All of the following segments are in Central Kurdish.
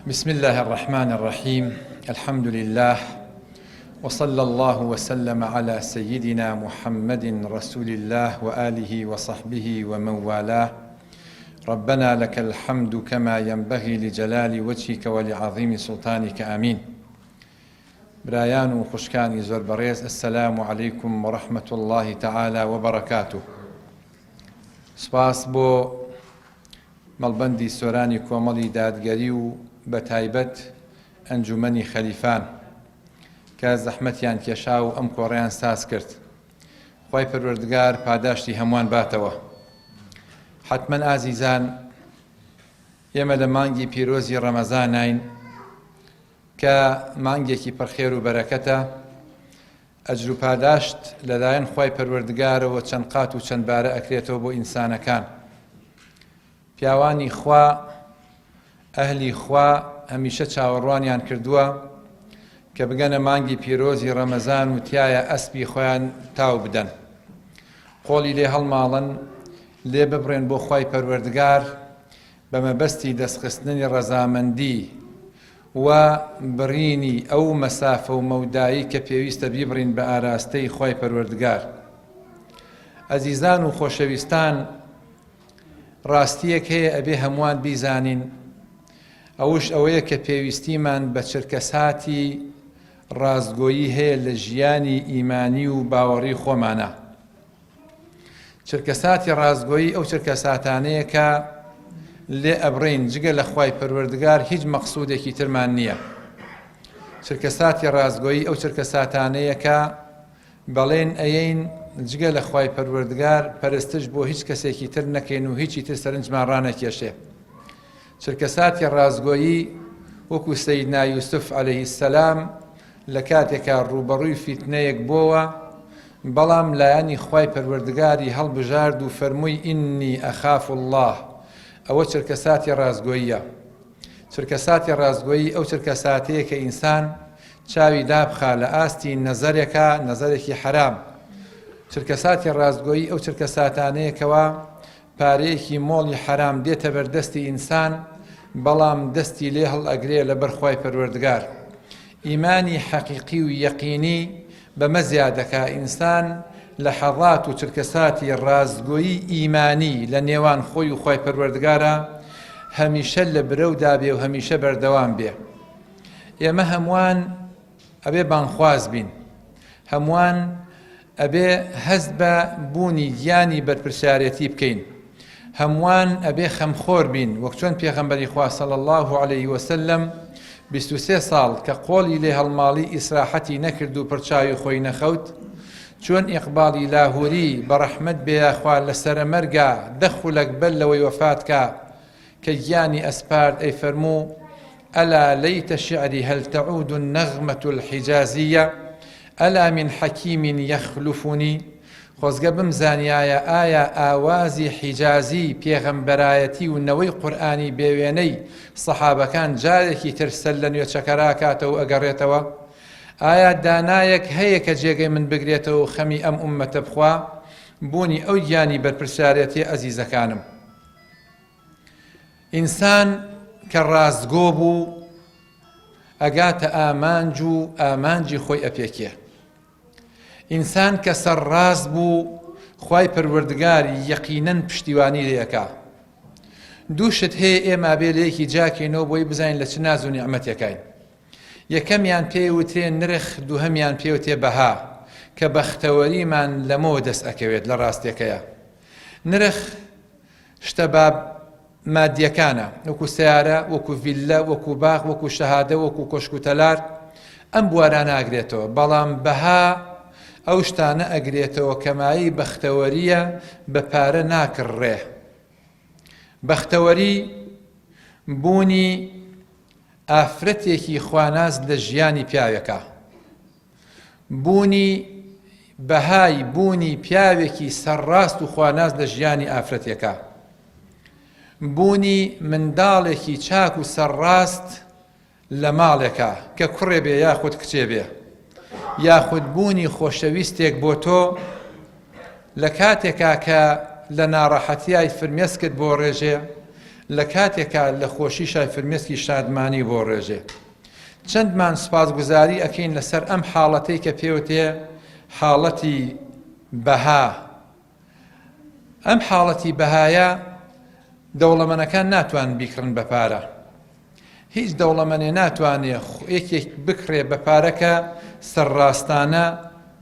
بسم اللە الرحمن الرحیم الحمد للە وصلی اللە وسلم علی سیدنا محمد رسول اللە وآله وصحبه ومن والاه ربنا لک الحمد کما ینبغی لجلال وجهک ولعظیم سلطانک آمین برایان و خوشکانی زۆر بەڕێز السلام علیکم ورحمة اللە تعالی وبرکاته سوپاس بۆ مەڵبەندی سۆرانی کۆمەڵی دادگەری و بەتایبەت ئەنجومەنی خەلیفان کە زەحمەتیان کێشا و ئەم کۆڕەیان ساز کرد. خوای پەروەردگار پاداشتی هەمووان باتەوە. حەتمەن ئازیزان ئێمە لە مانگی پیرۆزی ڕەمەزاناین کە مانگێکی پڕخێر و بەرەکەتە ئەجر و پاداشت لەلایەن خوای پەروەردگارەوە چەند قات و چەند بارە ئەکرێتەوە بۆ ئینسانەکان. پیاوانی خوا، ئەهلی خوا هەمیشە چاوەڕوانیان کردووە کە بگەنە مانگی پیرۆزی ڕەمەزان و تیایا ئەسپی خۆیان تاو بدەن. قۆڵی لێ هەڵماڵن، لێ ببڕێن بۆ خوای پەروەردگار بە مەبەستی دەستخستنی ڕەزامەندی و بڕینی ئەو مەسافە و مەودایەی کە پێویستە بیبڕین بە ئاراستەی خوای پەروەردگار. ئەزیزان و خۆشەویستان ڕاستیەک هەیە ئەبێ هەمووان بیزانین ئەوش ئەوەیە کە پێویستیمان بە چرکەساتی ڕاستگۆیی هەیە لە ژیانی ئیمانی و باوەڕی خۆمانە. چرکەساتی ڕاستگۆیی ئەو چرکەساتانەیە کە لێ ئەبڕین جگە لە خوای پەروەردگار هیچ مەقسودێکی ترمان نییە. چرکەساتی ڕاستگۆیی ئەو چرکەساتانەیە کە بەڵێن ئەیەین جگە لە خوای پەروەردگار پەرستش بۆ هیچ کەسێکی تر نەکەین و هیچی تر سەرنجمان ڕانەکێشێ. چرکەساتی ڕاستگۆیی وەکو سەیدنا یوسف علیه السلام لە کاتێکا ڕووبەڕووی فیتنەیەک بۆوە بەڵام لایەنی خوای پەروەردگاری هەڵبژارد و فەرمووی انی اخاف اللە ئەوە چرکەساتی ڕاستگۆییە. چرکەساتی ڕاستگۆیی ئەو چرکەساتەیە کە ئینسان چاوی دابخا لە ئاستی نەزەرێکا، نەزەرێکی حەرام. چرکەساتی ڕاستگۆیی ئەو چرکەساتانەیە کەوا پارەیەکی مۆڵی حەرام دێتە بەر دەستی ئینسان بەڵام دەستی لێ هەڵئەگرێ لەبەر خوای پەروەردگار. ئیمانی حەقیقی و یەقینی بەمە زیاد دەکا ئینسان لەحەزات و چرکەساتی ڕاستگۆیی ئیمانی لە نێوان خۆی و خوای پەروەردگارا هەمیشە لە برەودا بێ و هەمیشە بەردەوام بێ. ئێمە هەمووان ئەبێ بانگخواز بین. هەمووان ئەبێ هەست بە بوونی گیانی بەرپرسیارێتی بکەین. هەمووان ئەبێ خەمخۆر بین، وەک چۆن پێغەمبەری خوا صلی اللە علیه وسلم 23 ساڵ کە قۆڵی لێ هەڵماڵی ئیسراحەتی نەکرد و پڕچاوی خۆی نەخەوت، چۆن ئیقباڵی لاهوری بە ڕەحمەت بێ یاخوا لە سەرەمەرگا دە خولەک بەر لەوەی وەفات کا کە گیانی ئەسپارد ئەیفەرموو، الا لیت شعری هل تعود النغمە الحجازیە الا من حکیم یخلفنی خۆزگە بمزانیایە ئایا ئاوازی حیجازی پێغەمبەرایەتی و نەوەی قورئانی بێوێنەی سەحابەکان جارێکی تر سەرلەنوێ چەکەراکاتەوە و ئەگەڕێتەوە؟ ئایا دانایەک هەیە کە جێگەی من بگرێتەوە و خەمی ئەم ئوممەتە بخوا؟ بوونی ئەو گیانی بەرپرسیارێتیە ئەزیزەکانم. ئینسان کە ڕاستگۆ بوو ئەگاتە ئامانج و ئامانجی خۆی ئەپێکێ. ئینسان کە سەرڕاست بوو خوای پەروەردگار یەقینەن پشتیوانی لێ ئەکا. دوو شت هەیە ئێمە ئەبێ لە یەکی جیاکەینەوە بۆی بزانین لە چ ناز و نیعمەتێکاین. یەکەمیان پێی وترێ نرخ دووهەمیان پێ وتێ بەها کە بەختەوەریمان لەمەوە دەست ئەکەوێت لە ڕاستیەکەیا. نرخ شتە باب مادیەکانە وەکو سەیارە وەکو ڤیللە وەکو باخ وەکو شەهادە وەکو کۆشک و تەلار ئەم بوارانە ئەگرێتەوە بەڵام بەها ئەو شتانە ئەگرێتەوە کە مایەی بەختەوەریە بە پارە ناکڕڕێ بەختەوەری بوونی ئافرەتێکی خواناس لە ژیانی پیاوێکە بوونی بەهای بوونی پیاوێکی سەرڕاست و خواناس لە ژیانی ئافرەتێکا. بوونی منداڵێکی چاک و سەرڕاست لە ماڵێکا کە کوڕێ بێ یاخود کچێ بێ. یاخود بوونی خۆشەویستێک بۆ تۆ لە کاتێکا کە لە ناڕەحەتیای فرمێسکت بۆ ڕێژێ. لە کاتێکا لە خۆشیشا فرمێسکی شادمانی بۆ ڕێژێ. چەندمان سوپاسگوزاری ئەکەین لەسەر ئەم حاڵەتەی کە پێوتێ حاڵەتی بەها. ئەم حاڵەتی بەهایە دەوڵەمەنەکان ناتوانن بیکڕن بە پارە. هیچ دەوڵەمەنێ ناتوانێ یەکێک بکڕێ بە پارە کە سەرڕاستانە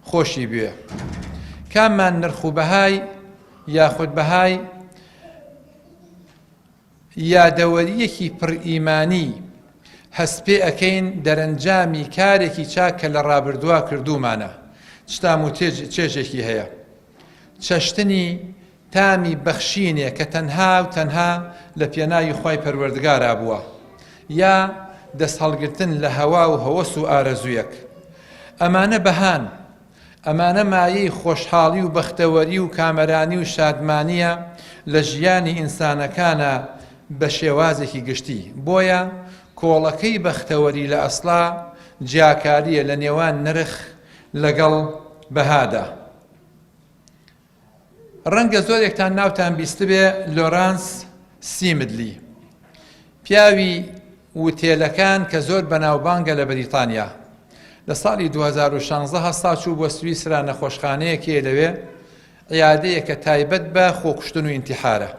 خۆشی بوێ. کاممان نرخ و بەهای یاخود بەهای یادەوەرییەکی پڕ ئیمانی هەست پێ ئەکەین دەرەنجامی کارێکی چاک کە لە ڕابردووا کردوومانە چ تام و چێژێکی هەیە چەشتنی تامی بەخشینێ کە تەنها و تەنها لە پێناوی خوای پەروەردگارا بووە یا دەست هەڵگرتن لە هەوا و هەوەس و ئارەزوویەک ئەمانە بەهان ئەمانە مایەی خۆشحاڵی و بەختەوەری و کامەرانی و شادمانییە لە ژیانی ئینسانەکانا بە شێوازێکی گشتی. بۆیە کۆڵەکەی بەختەوەری لە ئەسڵا جیاکارییە لە نێوان نرخ لەگەڵ بەهادا. ڕەنگە زۆرێکتان ناوتان بیستبێ لۆرانس سیمدلی پیاوی وتێلەکان کە زۆر بەناوبانگە لە بەریتانیا لە ساڵی 2016 هەستا چوو بۆ سویسرا نەخۆشخانەیەک هەیە لەوێ عیادەیەکە تایبەت بە خۆکوشتن و ئینتیحارە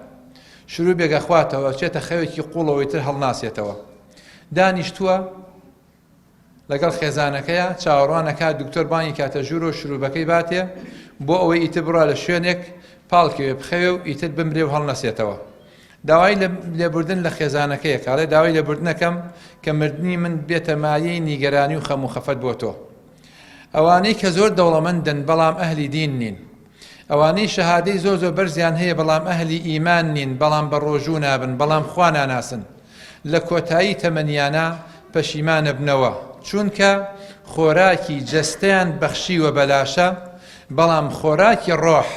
شروبێک ئەخواتەوە چێتە خەوێکی قوڵەوەی تر هەڵناسێتەوە دانیشتووە لەگەڵ خێزانەکەیا چاوەڕوان ئەکات دکتۆر بانگی کاتە ژوورەوە شروبەکەی باتێ بۆ ئەوەی ئیتر بڕا لە شوێنێک پاڵکەوێ بخەوێ و ئیتر بمرێ و هەڵنەسێتەوە داوای لێبوردن لە خێزانەکەیە کاڵێ داوای لێبوردنەکەم کە مردنی من بێتە مایەی نیگەرانی و خەم و خەفەت بۆ تۆ ئەوانەی کە زۆر دەوڵەمەندن بەڵام ئەهلی دین نین ئەوانەی شەهادەی زۆر زۆر بەرزیان هەیە بەڵام ئەهلی ئیمان نین بەڵام بە ڕۆژوو نابن بەڵام خوا ناناسن لە کۆتایی تەمەنیانا پەشیمان ئەبنەوە چونکە خۆراکی جەستەیان بەخشیوە بە لاشە بەڵام خۆراکی ڕۆح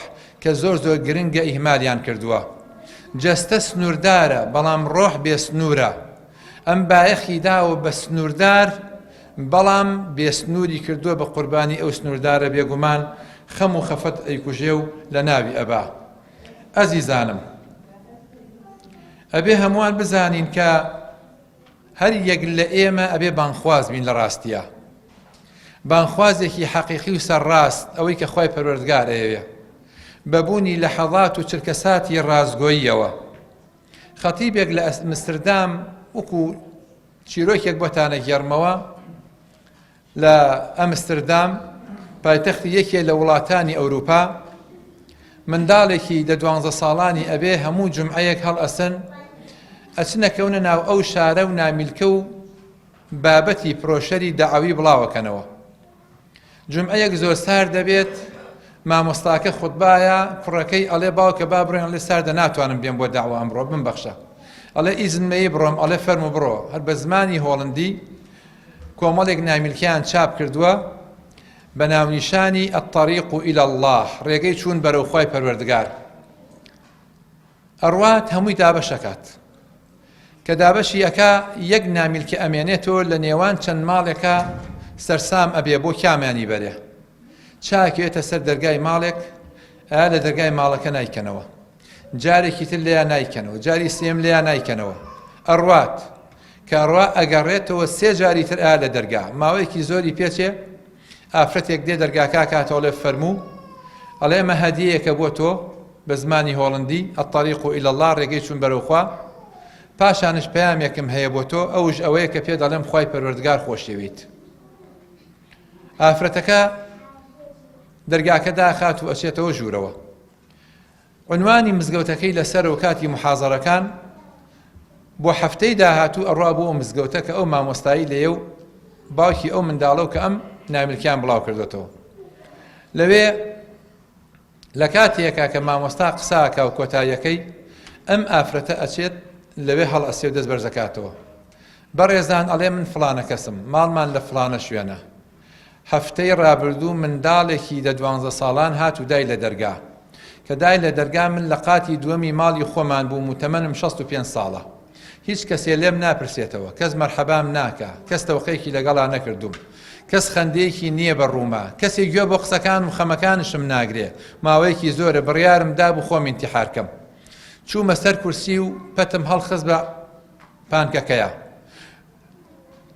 کە زۆر زۆر گرنگە ئیهمالیان کردووە جەستە سنووردارە بەڵام ڕۆح بێ سنوورە ئەم بایەخی داوە بە سنووردار بەڵام بێ سنووری کردووە بە قوربانی ئەو سنووردارە بێگومان خەم و خەفەت ئەیکوژێ و لەناوی ئەبا ئەزیزانم ئەبێ هەمووان بزانین کە هەر یەک لە ئێمە ئەبێ بانخواز بین لە ڕاستیە بانخوازێکی حەقیقی و سەرڕاست ئەوەی کە خوای پەروەردگار ئەیەوێ بەبوونی لە حەڵات و چرکەساتی ڕاستگۆییەوە خەتیبێک لە ئەمستردام وەکو چیرۆکێک بۆتان ئەگێڕمەوە لە ئەمستردام پایتەختی یەکێ لە وڵاتانی ئەوروپا منداڵێکی دە دوانزە ساڵانی ئەبێ هەموو جمعەیەک هەڵئەسن ئەچنە کەونە ناو ئەو شارە و نامیلکە و بابەتی پرۆشەری دەعەوی بڵاوەکەنەوە جومعەیەک زۆر سارد دەبێت مامۆستاکە خوتبایە کوڕەکەی ئەڵێ باوکە با بڕۆین ئەڵێ ساردە ناتوانم بێم بۆ داوە ئەمڕۆ بمبەخشە ئەڵێ ئیزن مەیی بڕۆم ئەڵێ فەرموو بڕۆ هەر بە زمانی هۆڵندی کۆمەڵێک نامیلکەیان چاپ کردووە بە ناونیشانی الطريق إلى الله ڕێگەی چوون بەرەو خوای پەروەردگار ئەڕوات هەمووی دابەش ئەکات کە دابەشی ئەکا یەک نامیلکە ئەمێنێتەوە لە نێوان چەند ماڵێکا سەرسام ئەبێ بۆ کامیانی بەرێ چاکێتە سەر دەرگای ماڵێک ئا لە دەرگای ماڵەکە نایکەنەوە جارێکی تر لێیان نایکەنەوە جاری سێم لێیان نایکەنەوە ئەڕوات کە ئەڕوا ئەگەڕێتەوە سێ جاری تر ئا لە دەرگا ماوەیەکی زۆری پێچێ ئافرەتێک دێ دەرگاکە کاتەوە لێ فەرموو ئەڵێ ئەمە هەدیەیەکە بۆ تۆ بە زمانی هۆڵندی، الطریق الی اللە، ڕێگەی چوون بەرەو خوا، پاشانش پەیامێکم هەیە بۆ تۆ، ئەوش ئەوەیە کە پێ دەڵێم خوای پەروەردگار خۆشیەوێیت. ئافرەتەکە دەرگاکە داخات و ئەچێتەوە ژوورەوە. عنوانی مزگەوتەکەی لەسەر و کاتی محازەرەکان بۆ هەفتەی داهاتوو ئەڕوا بۆ ئەو مزگەوتە کە ئەو مامۆستایی لێیە و باوکی ئەو منداڵە و کە ئەم نامیلکیان بڵاو کردوێتەوە لەوێ لە کاتێکا کە مامۆستا قسە ئەکا و کۆتاییەکەی ئەم ئافرەتە ئەچێت لەوێ هەڵئەسێ و دەست بەرزەکاتەوە بەڕێزان ئەڵێ من فڵانە کەسم ماڵمان لە فڵانە شوێنە هەفتەی ڕابردوو منداڵێکی دە دوانزە ساڵان هات و دای لە دەرگا کە دای لە دەرگا من لە قاتی دووەمی ماڵی خۆمان بووم و تەمەنم 65 ساڵە هیچ کەسێ لێم ناپرسێتەوە، کەس مەرحەبام ناکا، کەس تەوقەیەکی لەگەڵا نەکردووم، کەس خەندەیەکی نییە بە ڕووما، کەسێ گوێ بۆ قسەکان و خەمەکانشم ناگرێ، ماوەیەکی زۆرە بڕیارم دابوو خۆم ئینتیحار کەم. چوومە سەر کورسی و پەتم هەڵخست بە پانکەکەیا.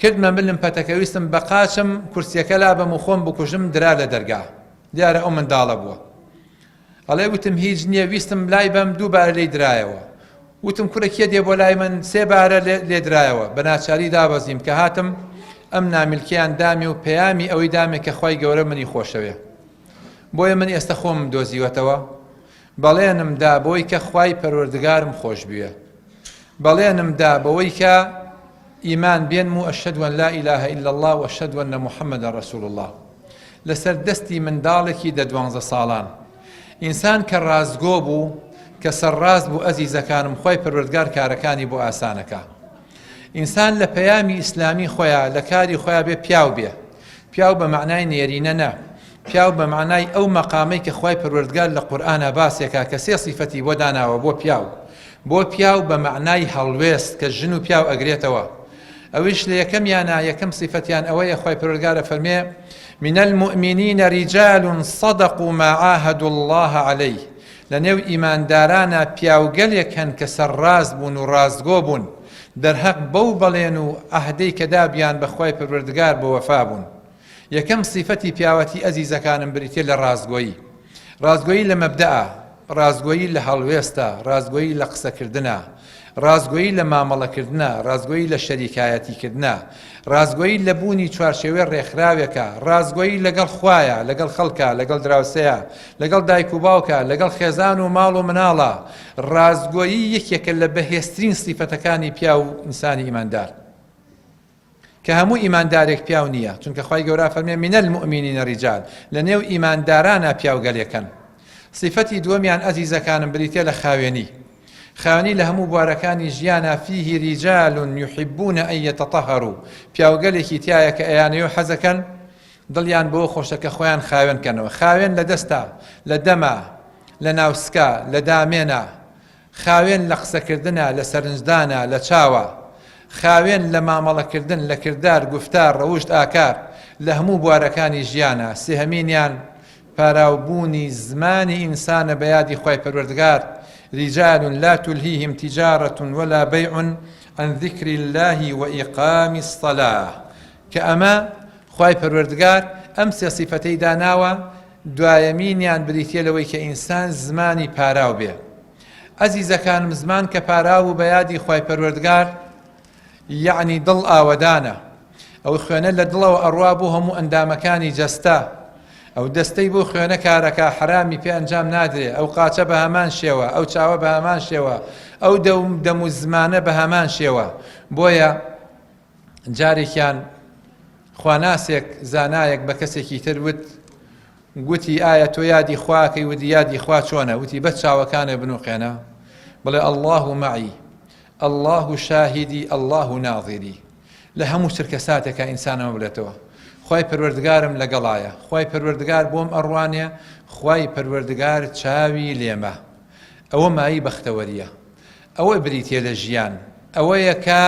کردمە ملم پەتەکە ویستم بە قاچم کورسیەکە لابەم و خۆم بکوژم درا لە دەرگا. دیارە ئەو منداڵە بووە. ئەڵێ وتم هیچ نییە ویستم لای بەم دووبارە لێی درایەوە. وتم کورە کێ دێ بۆ لای من سێ بارە لێ درایەوە. بە ناچاری دابەزیم کە هاتم ئەم نامیلکەیان دامێ و پەیامی ئەوەی دامێ کە خوای گەورە منی خۆشەوێ. بۆیە من ئێستە خۆمم دۆزیوەتەوە. بەڵێنم دا بۆی کە خوای پەروەردگارم خۆش بوێ. بەڵێنم دا بەوەی کە ئیمان بێنم و اشهد ان لا اله الا اللە و اشهد ان محمدا رسول اللە لەسەر دەستی منداڵێکی دە دوانزە ساڵان. ئینسان کە ڕاستگۆ بوو، کە سەرڕاست بوو ئەزیزەکانم خوای پەروەردگار کارەکانی بۆ ئاسانەکا. ئینسان لە پەیامی ئیسلامی خۆیا لە کاری خۆیا بێ پیاو بێ. پیاو بە مەعنای نێرینە نا، پیاو بە مەعنای ئەو مەقامەی کە خوای پەروەردگار لە قورئانا باسێکا کە سێ سیفەتی بۆ داناوە بۆ پیاو، بۆ پیاو بە مەعنای هەڵوێست کە ژن و پیاو ئەگرێتەوە ئەویش لە یەکەمیانا یەکەم سیفەتیان ئەوەیە خوای پەروەردگار ئەفەرمێ من المؤمنین رجال صدقوا ما عاهدوا الله علیه لە نێو ئیماندارانا پیاوگەلێک هەن کە سەرڕاست بوون و ڕاستگۆ بوون دەرهەق بەو بەڵێن و عەهدەی کە دابیان بە خوای پەروەردگار بە وەفا بوون. یەکەم سیفەتی پیاوەتی ئەزیزەکانم بریتیە لە ڕاستگۆیی. ڕاستگۆیی لە مەبدەئە، ڕاستگۆیی لە هەڵوێستە، ڕاستگۆیی لە قسەکردنە، ڕاستگۆیی لە مامەڵەکردنە، ڕاستگۆیی لە شەریکایەتیکردنە، ڕاستگۆیی لە بوونی چوارچێوەی ڕێکخراوێکە، ڕاستگۆیی لەگەڵ خوایە، لەگەڵ خەڵکە، لەگەڵ دراوسێیە، لەگەڵ دایک و باوکە، لەگەڵ خێزان و ماڵ و مناڵە، ڕاستگۆیی یەکێکە لە بەهێزترین سیفەتەکانی پیاو و ئینسانی ئیماندار. کە هەموو ئیماندارێک پیاو نییە، چونکە خوای گەورە فەرمێ من المؤمنین رجال، لە نێو ئیماندارانا پیاوگەلێکن. سیفەتی دووەمیان ئەزیزەکانم بریتیە لە خاوێنی. خاوێنی لە هەموو بوارەکانی ژیانا فیه رجال یحبون ان یتطهروا، پیاوگەلێکی تیایە کە ئەیانەوێ حەزەکەن دڵیان بەوە خۆشە کە خۆیان خاوێن کەنەوە. خاوێن لە دەستا، لە دەما، لە ناوسکا، لە دامێنا، خاوێن لە قسەکردنا، لە سەرنجدانا، لە چاوا. خاوێن لە مامەڵەکردن، لە کردار، گوفتار، ڕەوشت، ئاکار، لە هەموو بوارەکانی ژیانا. سێهەمینیان، پاراوبوونی زمانی ئینسانە بە یادی خوای پەروەردگار، رجال لا تلهیهم تجارە ولا بیع عن ذکر اللە وإقام الصلاة، کە ئەمە خوای پەروەردگار ئەم سێ سیفەتەی داناوە، دوایەمینیان بریتیە لەوەی کە ئینسان زمانی پاراو بێ. ئەزیزەکانم زمان کە پاراو بوو بە یادی خوای پەروەردگار یەعنی دڵ ئاوەدانە. ئەو خوێنە لە دڵەوە ئەڕوا بۆ هەموو ئەندامەکانی جەستە. ئەو دەستەی بۆ خوێنە کارەکا حەرامی پێ ئەنجام نادرێ، ئەو قاچە بە هەمان شێوە، ئەو چاوە بە هەمان شێوە، ئەو دەم و زمانە بە هەمان شێوە. بۆیە جارێکیان خواناسێک زانایەک بە کەسێکی تر وت گوتی ئایا تۆ یادی خواکەی وتی یادی خوا چۆنە وتی بە چاوەکانێ بنوقێنە بڵێ الله معی الله شاهدی الله ناظری لە هەموو چرکە ساتێکا ئینسانەوە بڵێتەوە خوای پەروەردگارم لەگەڵایە خوای پەروەردگار بۆم ئەڕوانێ خوای پەروەردگار چاوی لێمە ئەوە مایی بەختەوەریە ئەوە بریتیە لە ژیان، ئەوەیە کە،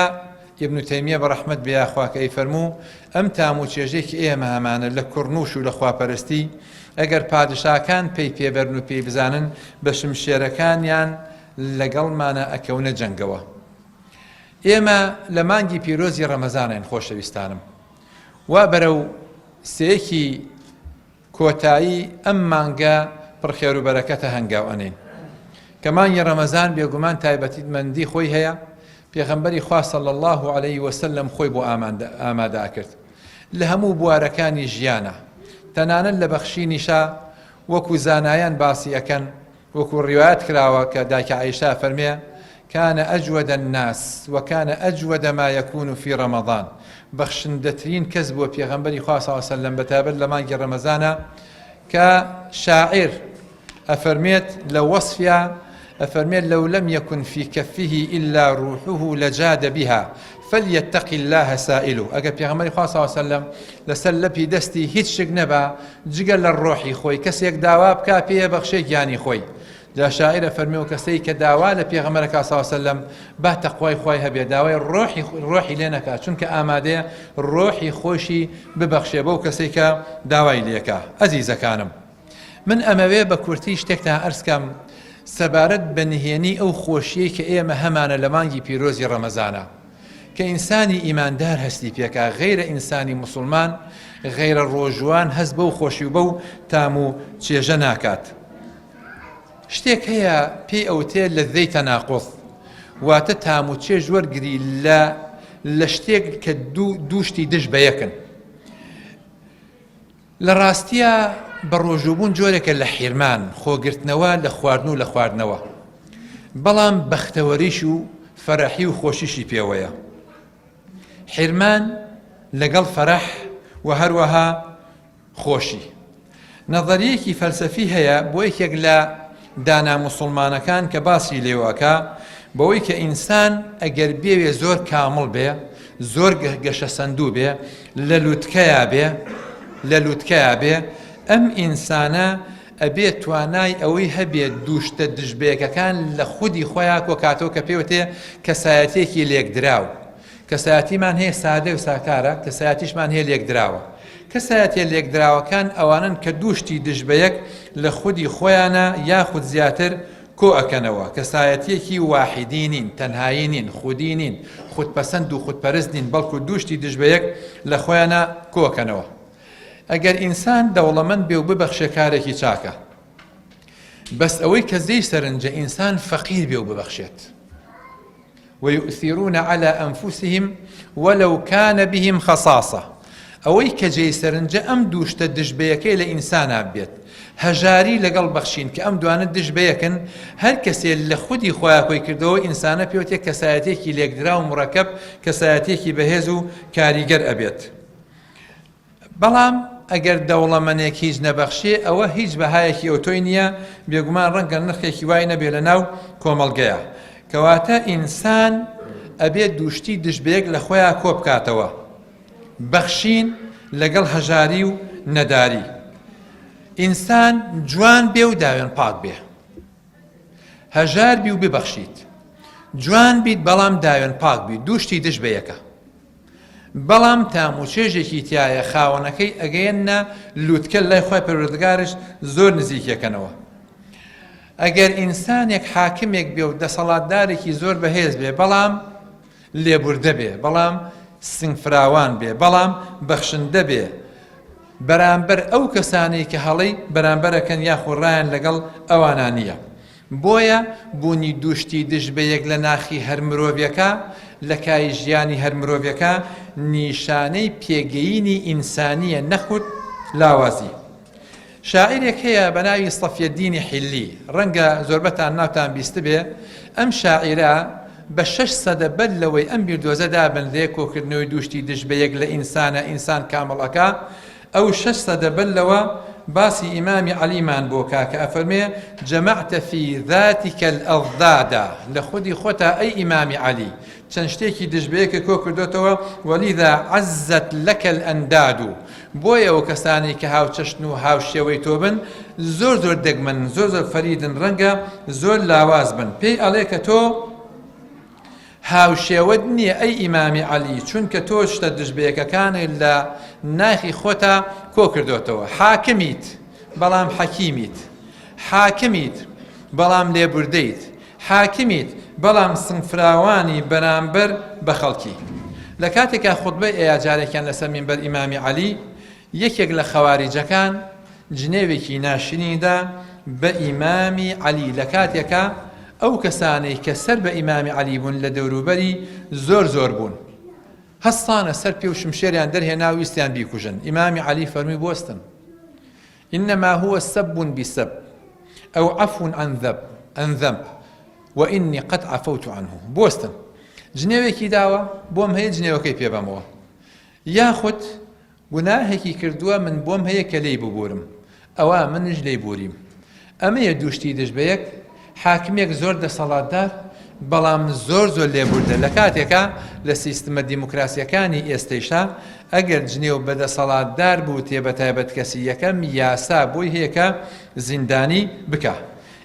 ابن تیمیە بە ڕەحمەت بێ یاخوا کە ئەیفەرموو، ئەم تام و چێژەی کە ئێمە هەمانە لە کوڕنووش و لە خواپەرستی، ئەگەر پادشاکان پەی پێ بەرن و پێی بزانن، بە شمشێرەکانیان لەگەڵمانا ئەکەونە جەنگەوە. ئێمە لە مانگی پیرۆزی ڕەمەزانین خۆشەویستانم. وا بەرەو سێیەکی کۆتایی ئەم مانگە پڕ خێرو بەرەکەتە هەنگاو ئەنێین کە مانگی ڕەمەزان بێگومان تایبەتیتمەندی خۆی هەیە پێغەمبەری خوا صلی اللە علیه وسلم خۆی بۆ ئامادە ئەکرد لە هەموو بوارەکانی ژیانە تەنانەت لە بەخشینیشا وەکو زانایان باسی ئەکەن وەکو ڕیوایەت کراوە کە دایکە عائیشە ئەفەرمێ، کان اجود الناس وکان اجود ما یکون فی رمضان، بەخشندەترین کەس بووە پێغەمبەری خوا صلی اللە علیە وسلم بەتایبەت لە مانگی ڕەمەزانا کە شاعیر ئەفەرمێت لە وەسفیا ئەفەرمێت لو لم یکن فی کفه الا روحه لجاد بها فلیتق اللە سائله ئەگەر پێغەمبەری خوا صلی اللە علیە وسلم لەسەر لەپی دەستی هیچ شک نەبا جگە لە ڕۆحی خۆی کەسێک داوا بکا پێیە بەخشێ گیانی خۆی جا شاعیرە فەرمی و کەسەی کە داوا لە پێغەمبەرەکە صلی اللە علیە وسلم با تەقوای خوای هەبێ داوای ڕۆحی ڕۆحی لێ نەکا چونکە ئامادەیە ڕۆحی خۆشی ببەخشێ بەو کەسەی کە داوای لێکا ئەزیزەکانم من ئەمەوێ بە کورتی شتێکتان ئەرز کەم. سەبارەت بە نهێنی ئەو خۆشیەی کە ئێمە هەمانە لە مانگی پیرۆزی ڕەمەزانا کە ئینسانی ئیماندار هەستی پێکا غەیرە ئینسانی موسڵمان غەیرە ڕۆژووان هەست بەو خۆشی و بەو تام و چێژە ناکات. شتێک هەیە پێی ئەوتێ لەزەی تەناقوز واتە تام و چێژ وەرگری لە لە شتێک کە دوو شتی دژ بە یەکن. لە ڕاستیا بەڕۆژووبوون جۆرێکە لە حیرمان، خۆگرتنەوە لە خواردن و لە خواردنەوە، بەڵام بەختەوەریش و فەرەحی و خۆشیشی پێوەیە. حیرمان لەگەڵ فەرەح و هەروەها خۆشی. نەزەریەکی فەلسەفی هەیە بۆ یەکێک لە دانا موسوڵمانەکان کە باسی لێوە ئەکا بەوەی کە ئینسان ئەگەر بێوێ زۆر کامڵ بێ زۆر گەشەسەندوو بێ لە لوتکەیا بێ لە لوتکەیا بێ ئەم ئینسانە ئەبێ توانای ئەوەی هەبێ دووشتە دژبەیەکەکان لە خودی خۆیان کۆکاتەوە کە پێوتێ کەسایەتێکی لێکدراو کەسایەتیمان هەیە سادە و ساکارە، کەسایەتیشمان هەیە لێکدراوە. کەسایەتیە لێکدراوەکان ئەوانەن کە دوو شتی دژ بەیەک لە خودی خۆیانا یاخود زیاتر کۆ ئەکەنەوە، کەسایەتیەکی واحیدی نین، تەنهایی نین، خودی نین، خودپەسەند و خودپەرست نین، بەڵکو دوو شتی دژ بەیەک لە خۆیانا کۆئەکەنەوە. ئەگەر ئینسان دەوڵەمەند بێ و ببەخشێ کارێکی چاکە. بەس ئەوەی کە جێی سەرنجە ئینسان فەقیر بێ و ببەخشێت. ویؤثرون علی انفسهم ولو کان بهم خصاصە، ئەوەی کە جێی سەرنجە ئەم دوو شتە دژ بەیەکەی لە ئینسانا بێت، هەژاری لەگەڵ بەخشین کە ئەم دوانە دژ بەیەکن، هەر کەسێ لە خودی خۆیا کۆی کردەوە ئینسانە پێوتێ کەسایەتیەکی لێکدراو مورەکەب کەسایەتیەکی بەهێز و کاریگەر ئەبێت. بەڵام ئەگەر دەوڵەمەنێک هیچ نەبەخشێ ئەوە هیچ بەهایەکی ئەوتۆی نییە، بێگومان ڕەنگە نرخێکی وای نەبێ لە ناو کۆمەڵگەیا. کەواتە ئینسان ئەبێ دووشتی دژ بەیەک لە خۆیا کۆبکاتەوە، بەخشین لەگەڵ هەژاری و نەداری. ئینسان جوان بێ و داوێن پاک بێ. هەژار بی و ببەخشیت. جوان بیت بەڵام داوێن پاک بی، دووشتی دژ بەیەکە. بەڵام تام و چێژێکی تیایە خاوەنەکەی ئەگەیەننە لوتکە لای خوای پەروەردگارش زۆر نزیکیەکەنەوە ئەگەر ئینسانێک حاکمێک بێ و دەسەڵاتدارێکی زۆر بەهێز بێ بەڵام لێبوردە بێ بەڵام سنگفراوان بێ بەڵام بەخشندە بێ بەرامبەر ئەو کەسانەی کە هەڵەی بەرامبەرەکەن یاخۆ ڕایان لەگەڵ ئەوانە نییە بۆیە بوونی دوو شتی دژ بە یەک لە ناخی هەر مرۆڤێکا، لە کای ژیانی هەر مرۆڤێکا، نیشانەی پێگەیینی ئینسانییە نەخود لاوازی. شاعیرێک هەیە بە ناوی سەفیەدینی حیللی، ڕەنگە زۆربەتان ناوتان بیستبێ، ئەم شاعیرە بە شەش سەدە بەر لەوەی ئەم بیردۆزە دابنرێ، کۆکردنەوەی دوو شتی دژ بە یەک لە ئینسانە ئینسان کامڵ ئەکا، ئەو شەش سەدە بەر لەوە باسی ئیمامی عەلیمان بۆ کا کە ئەفەرمێ، جمعت فی ذاتک الاضداد، لە خودی خۆتا ئەی ئیمامی عەلی چەند شتێکی دژ بەیەکت کۆ کردۆتەوە، ولذا عزت لک الانداد، بۆیە ئەو کەسانەی کە هاوچەشن و هاوشێوەی تۆ بن زۆر زۆر دەگمەنن، زۆر زۆر فەریدن، ڕەنگە زۆر لاواز بن، پێی ئەڵێ کە تۆ. هاوشێوەت نییە ئەی ئیمامی عەلی چونکە تۆ شتە دژبەیەکەکانت لە ناخی خۆتا کۆکردۆتەوە حاکمیت بەڵام حەکیمیت حاکمیت بەڵام لێبوردەیت حاکمیت بەڵام سنگفراوانی بەرامبەر بە خەڵکی لە کاتێکا خوتبەی ئەیا جارێکیان لەسەر مینبەر ئیمامی عەلی یەکێک لە خەواریجەکان جنێوێکی ناشرینی دا بە ئیمامی عەلی لە کاتێکا ئەو کەسانەی کە سەر بە ئیمامی عەلی بوون لە دەوروبەری زۆر زۆر بوون هەستانە سەر پێ و شمشێریان دەرهێنا و ویستیان بیکوژن ئیمامی عەلی فەرمی بوەستن إنما هو سب بسب أو عفو عن ذنب عن ذنب وإني قد عفوت عنه بوەستن جنێوێکی داوە بۆم هەیە جنێوەکەی پێ بەمەوە یاخود گوناهێکی کردووە من بۆم هەیە کە لێی ببورم ئەوا منیش لێی بوریم ئەمەیە دوو شتی دژ بەیەک حاکمێک زۆر دەسەڵاتدار بەڵام زۆر زۆر لێبوردە لە کاتێکا لە سیستمە دیموکراسیەکانی ئێستەیشا ئەگەر جنێو بە دەسەڵاتدار بوتێ بە تایبەت کەسی یەکەم یاسا بۆی هەیە کە زیندانی بکا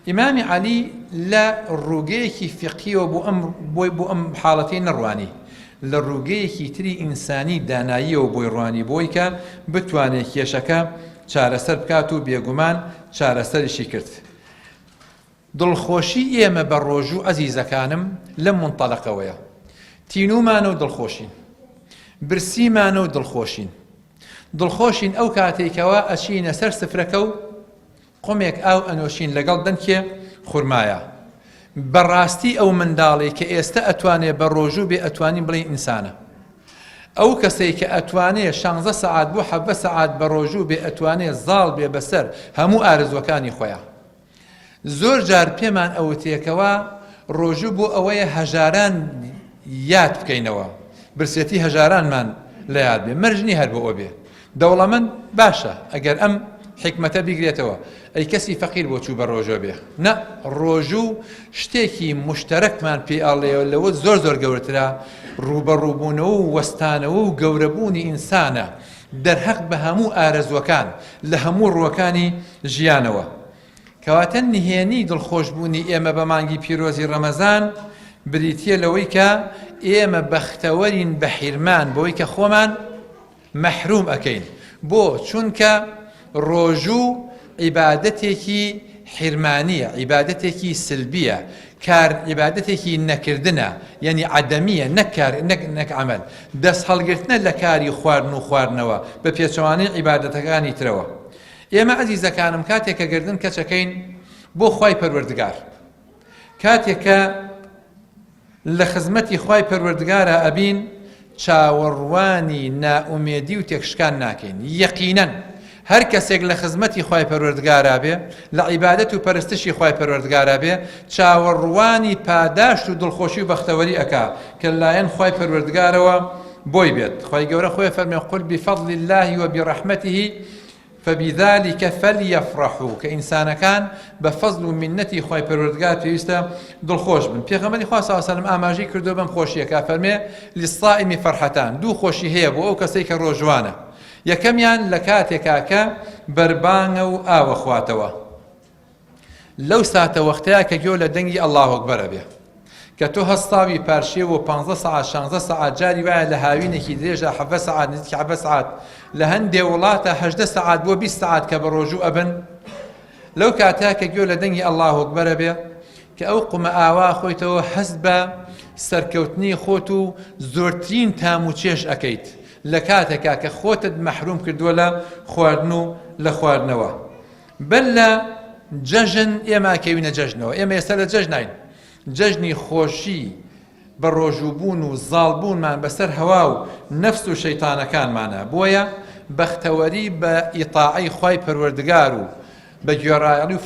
ئیمامی عەلی لە ڕووگەیەکی فیقهیەوە بۆ ئەم بۆی بۆ ئەم حاڵەتەی نەڕوانی، لە ڕووگەیەکی تری ئینسانی داناییەوە بۆی ڕوانی بۆی کە بتوانێ کێشەکە چارەسەر بکات و بێگومان چارەسەریشی کرد. دڵخۆشی ئێمە بە ڕۆژوو ئەزیزەکانم لەم مونتەلەقەوەیە. تینوومانە و دڵخۆشین. برسیمانە و دڵخۆشین. دڵخۆشین ئەو کاتەی کەوا ئەچینە سەر سفرەکە و قومێک ئاو ئەنۆشین لەگەڵ دەنکێ خورمایا. بەڕاستی ئەو منداڵەی کە ئێستە ئەتوانێ بە ڕۆژوو بێ ئەتوانین بڵێین ئینسانە. ئەو کەسەی کە ئەتوانێ شانزە سەعات بۆ حەڤە سەعات بە ڕۆژوو بێ ئەتوانێ زاڵ بێ بەسەر هەموو ئارەزووەکانی خۆیا. زۆر جار پێمان ئەوترێ کەوا ڕۆژوو بۆ ئەوەیە هەژاران یاد بکەینەوە، برسێتی هەژارانمان لە یاد بێ، مەرج نییە هەر بۆ ئەوە بێ. دەوڵەمەند باشە ئەگەر ئەم حیکمەتە بیگرێتەوە، ئەی کەسی فەقیر بۆ چوو بە ڕۆژۆ بێ؟ نا، ڕۆژوو شتێکی موشتەرەکمان پێ ئەڵێ لەوە زۆر زۆر گەورەترە، ڕووبەڕووبوونەوە و وەستانەوە و گەورەبوونی ئینسانە دەرهەق بە هەموو ئارەزووەکان لە هەموو ڕووەکانی ژیانەوە. کەواتە نهێنی دڵخۆشبوونی ئێمە بە مانگی پیرۆزی ڕەمەزان بریتییە لەوەی کە ئێمە بەختەوەرین بە حیرمان بەوەی کە خۆمان مەحروم ئەکەین. بۆ؟ چونکە ڕۆژوو عیبادەتێکی حیرمانییە، عیبادەتێکی سلبییە، کار عیبادەتێکی نەکردنە، یەنی عەدەمییە نەک کار نەک نەک عەمەل، دەست هەڵگرتنە لە کاری خواردن و خواردنەوە بە پێچەوانەی عیبادەتەکانی ترەوە. ئێمە ئەزیزەکانم کاتێک کە گەردن کەچەکەین بۆ خوای پەروەردگار، کاتێک کە لە خزمەتی خوای پەروەردگارا ئەبین چاوەڕوانی نائومێدی و تێکشکان ناکەین یەقینەن هەر کەسێک لە خزمەتی خوای پەروەردگارا بێ لە عیبادەت و پەرستشی خوای پەروەردگارا بێ چاوەڕوانی پاداشت و دڵخۆشی و بەختەوەری ئەکا کە لەلایەن خوای پەروەردگارەوە بۆی بێت خوای گەورە خۆی فەرمێ قل بفضل الله وبرحمته فبذلک فلیفرحوا کە ئینسانەکان بە فەزل و مینەتی خوای پەروەردگار پێویستە دڵخۆش بن پێغەمبەری خوا صلی الله علیه و سلم ئاماژەی کردووە بەم خۆشیە کە فەرمێ للصائم فرحتان دوو خۆشی هەیە بۆ ئەو کەسەی کە ڕۆژوانە یەکەمیان لە کاتێکا کە بەربانگە و ئاوە خواتەوە لەو ساتە وەختەیا کە گوێ لە دەنگی اللە اکبر ئەبێ کە تۆ هەستاوی پارشێو و پانزە سەعات شانزە سەعات جاری وایە لە هاوینێکی درێژا حەڤە سەعات نزیکی حەڤە سەعات لە هەندێ وڵاتە هەژدە سەعات بۆ 20 سەعات کە بە ڕۆژوو ئەبن لەو کاتە کە گوێ لە دەنگی اللە اکبر ئەبێ کە ئەو قومە ئاوا خۆیتەوە هەست بە سەرکەوتنی خۆت و زۆرترین تام و چێژ ئەکەیت لە کاتێکا کە خۆتت مەحروم کردووە لە خواردن و لە خواردنەوە بەر لە جەژن ئێمە ئەکەوینە جەژنەوە، ئێمە ئێستا لە جەژناین، جەژنی خۆشی بە ڕۆژووبوون و زاڵبوونمان بەسەر هەوا و نەفس و شەیتانەکانمانە، بۆیە بەختەوەری بە ئیتاعەی خوای پەروەردگار و بە گوێڕایەڵی و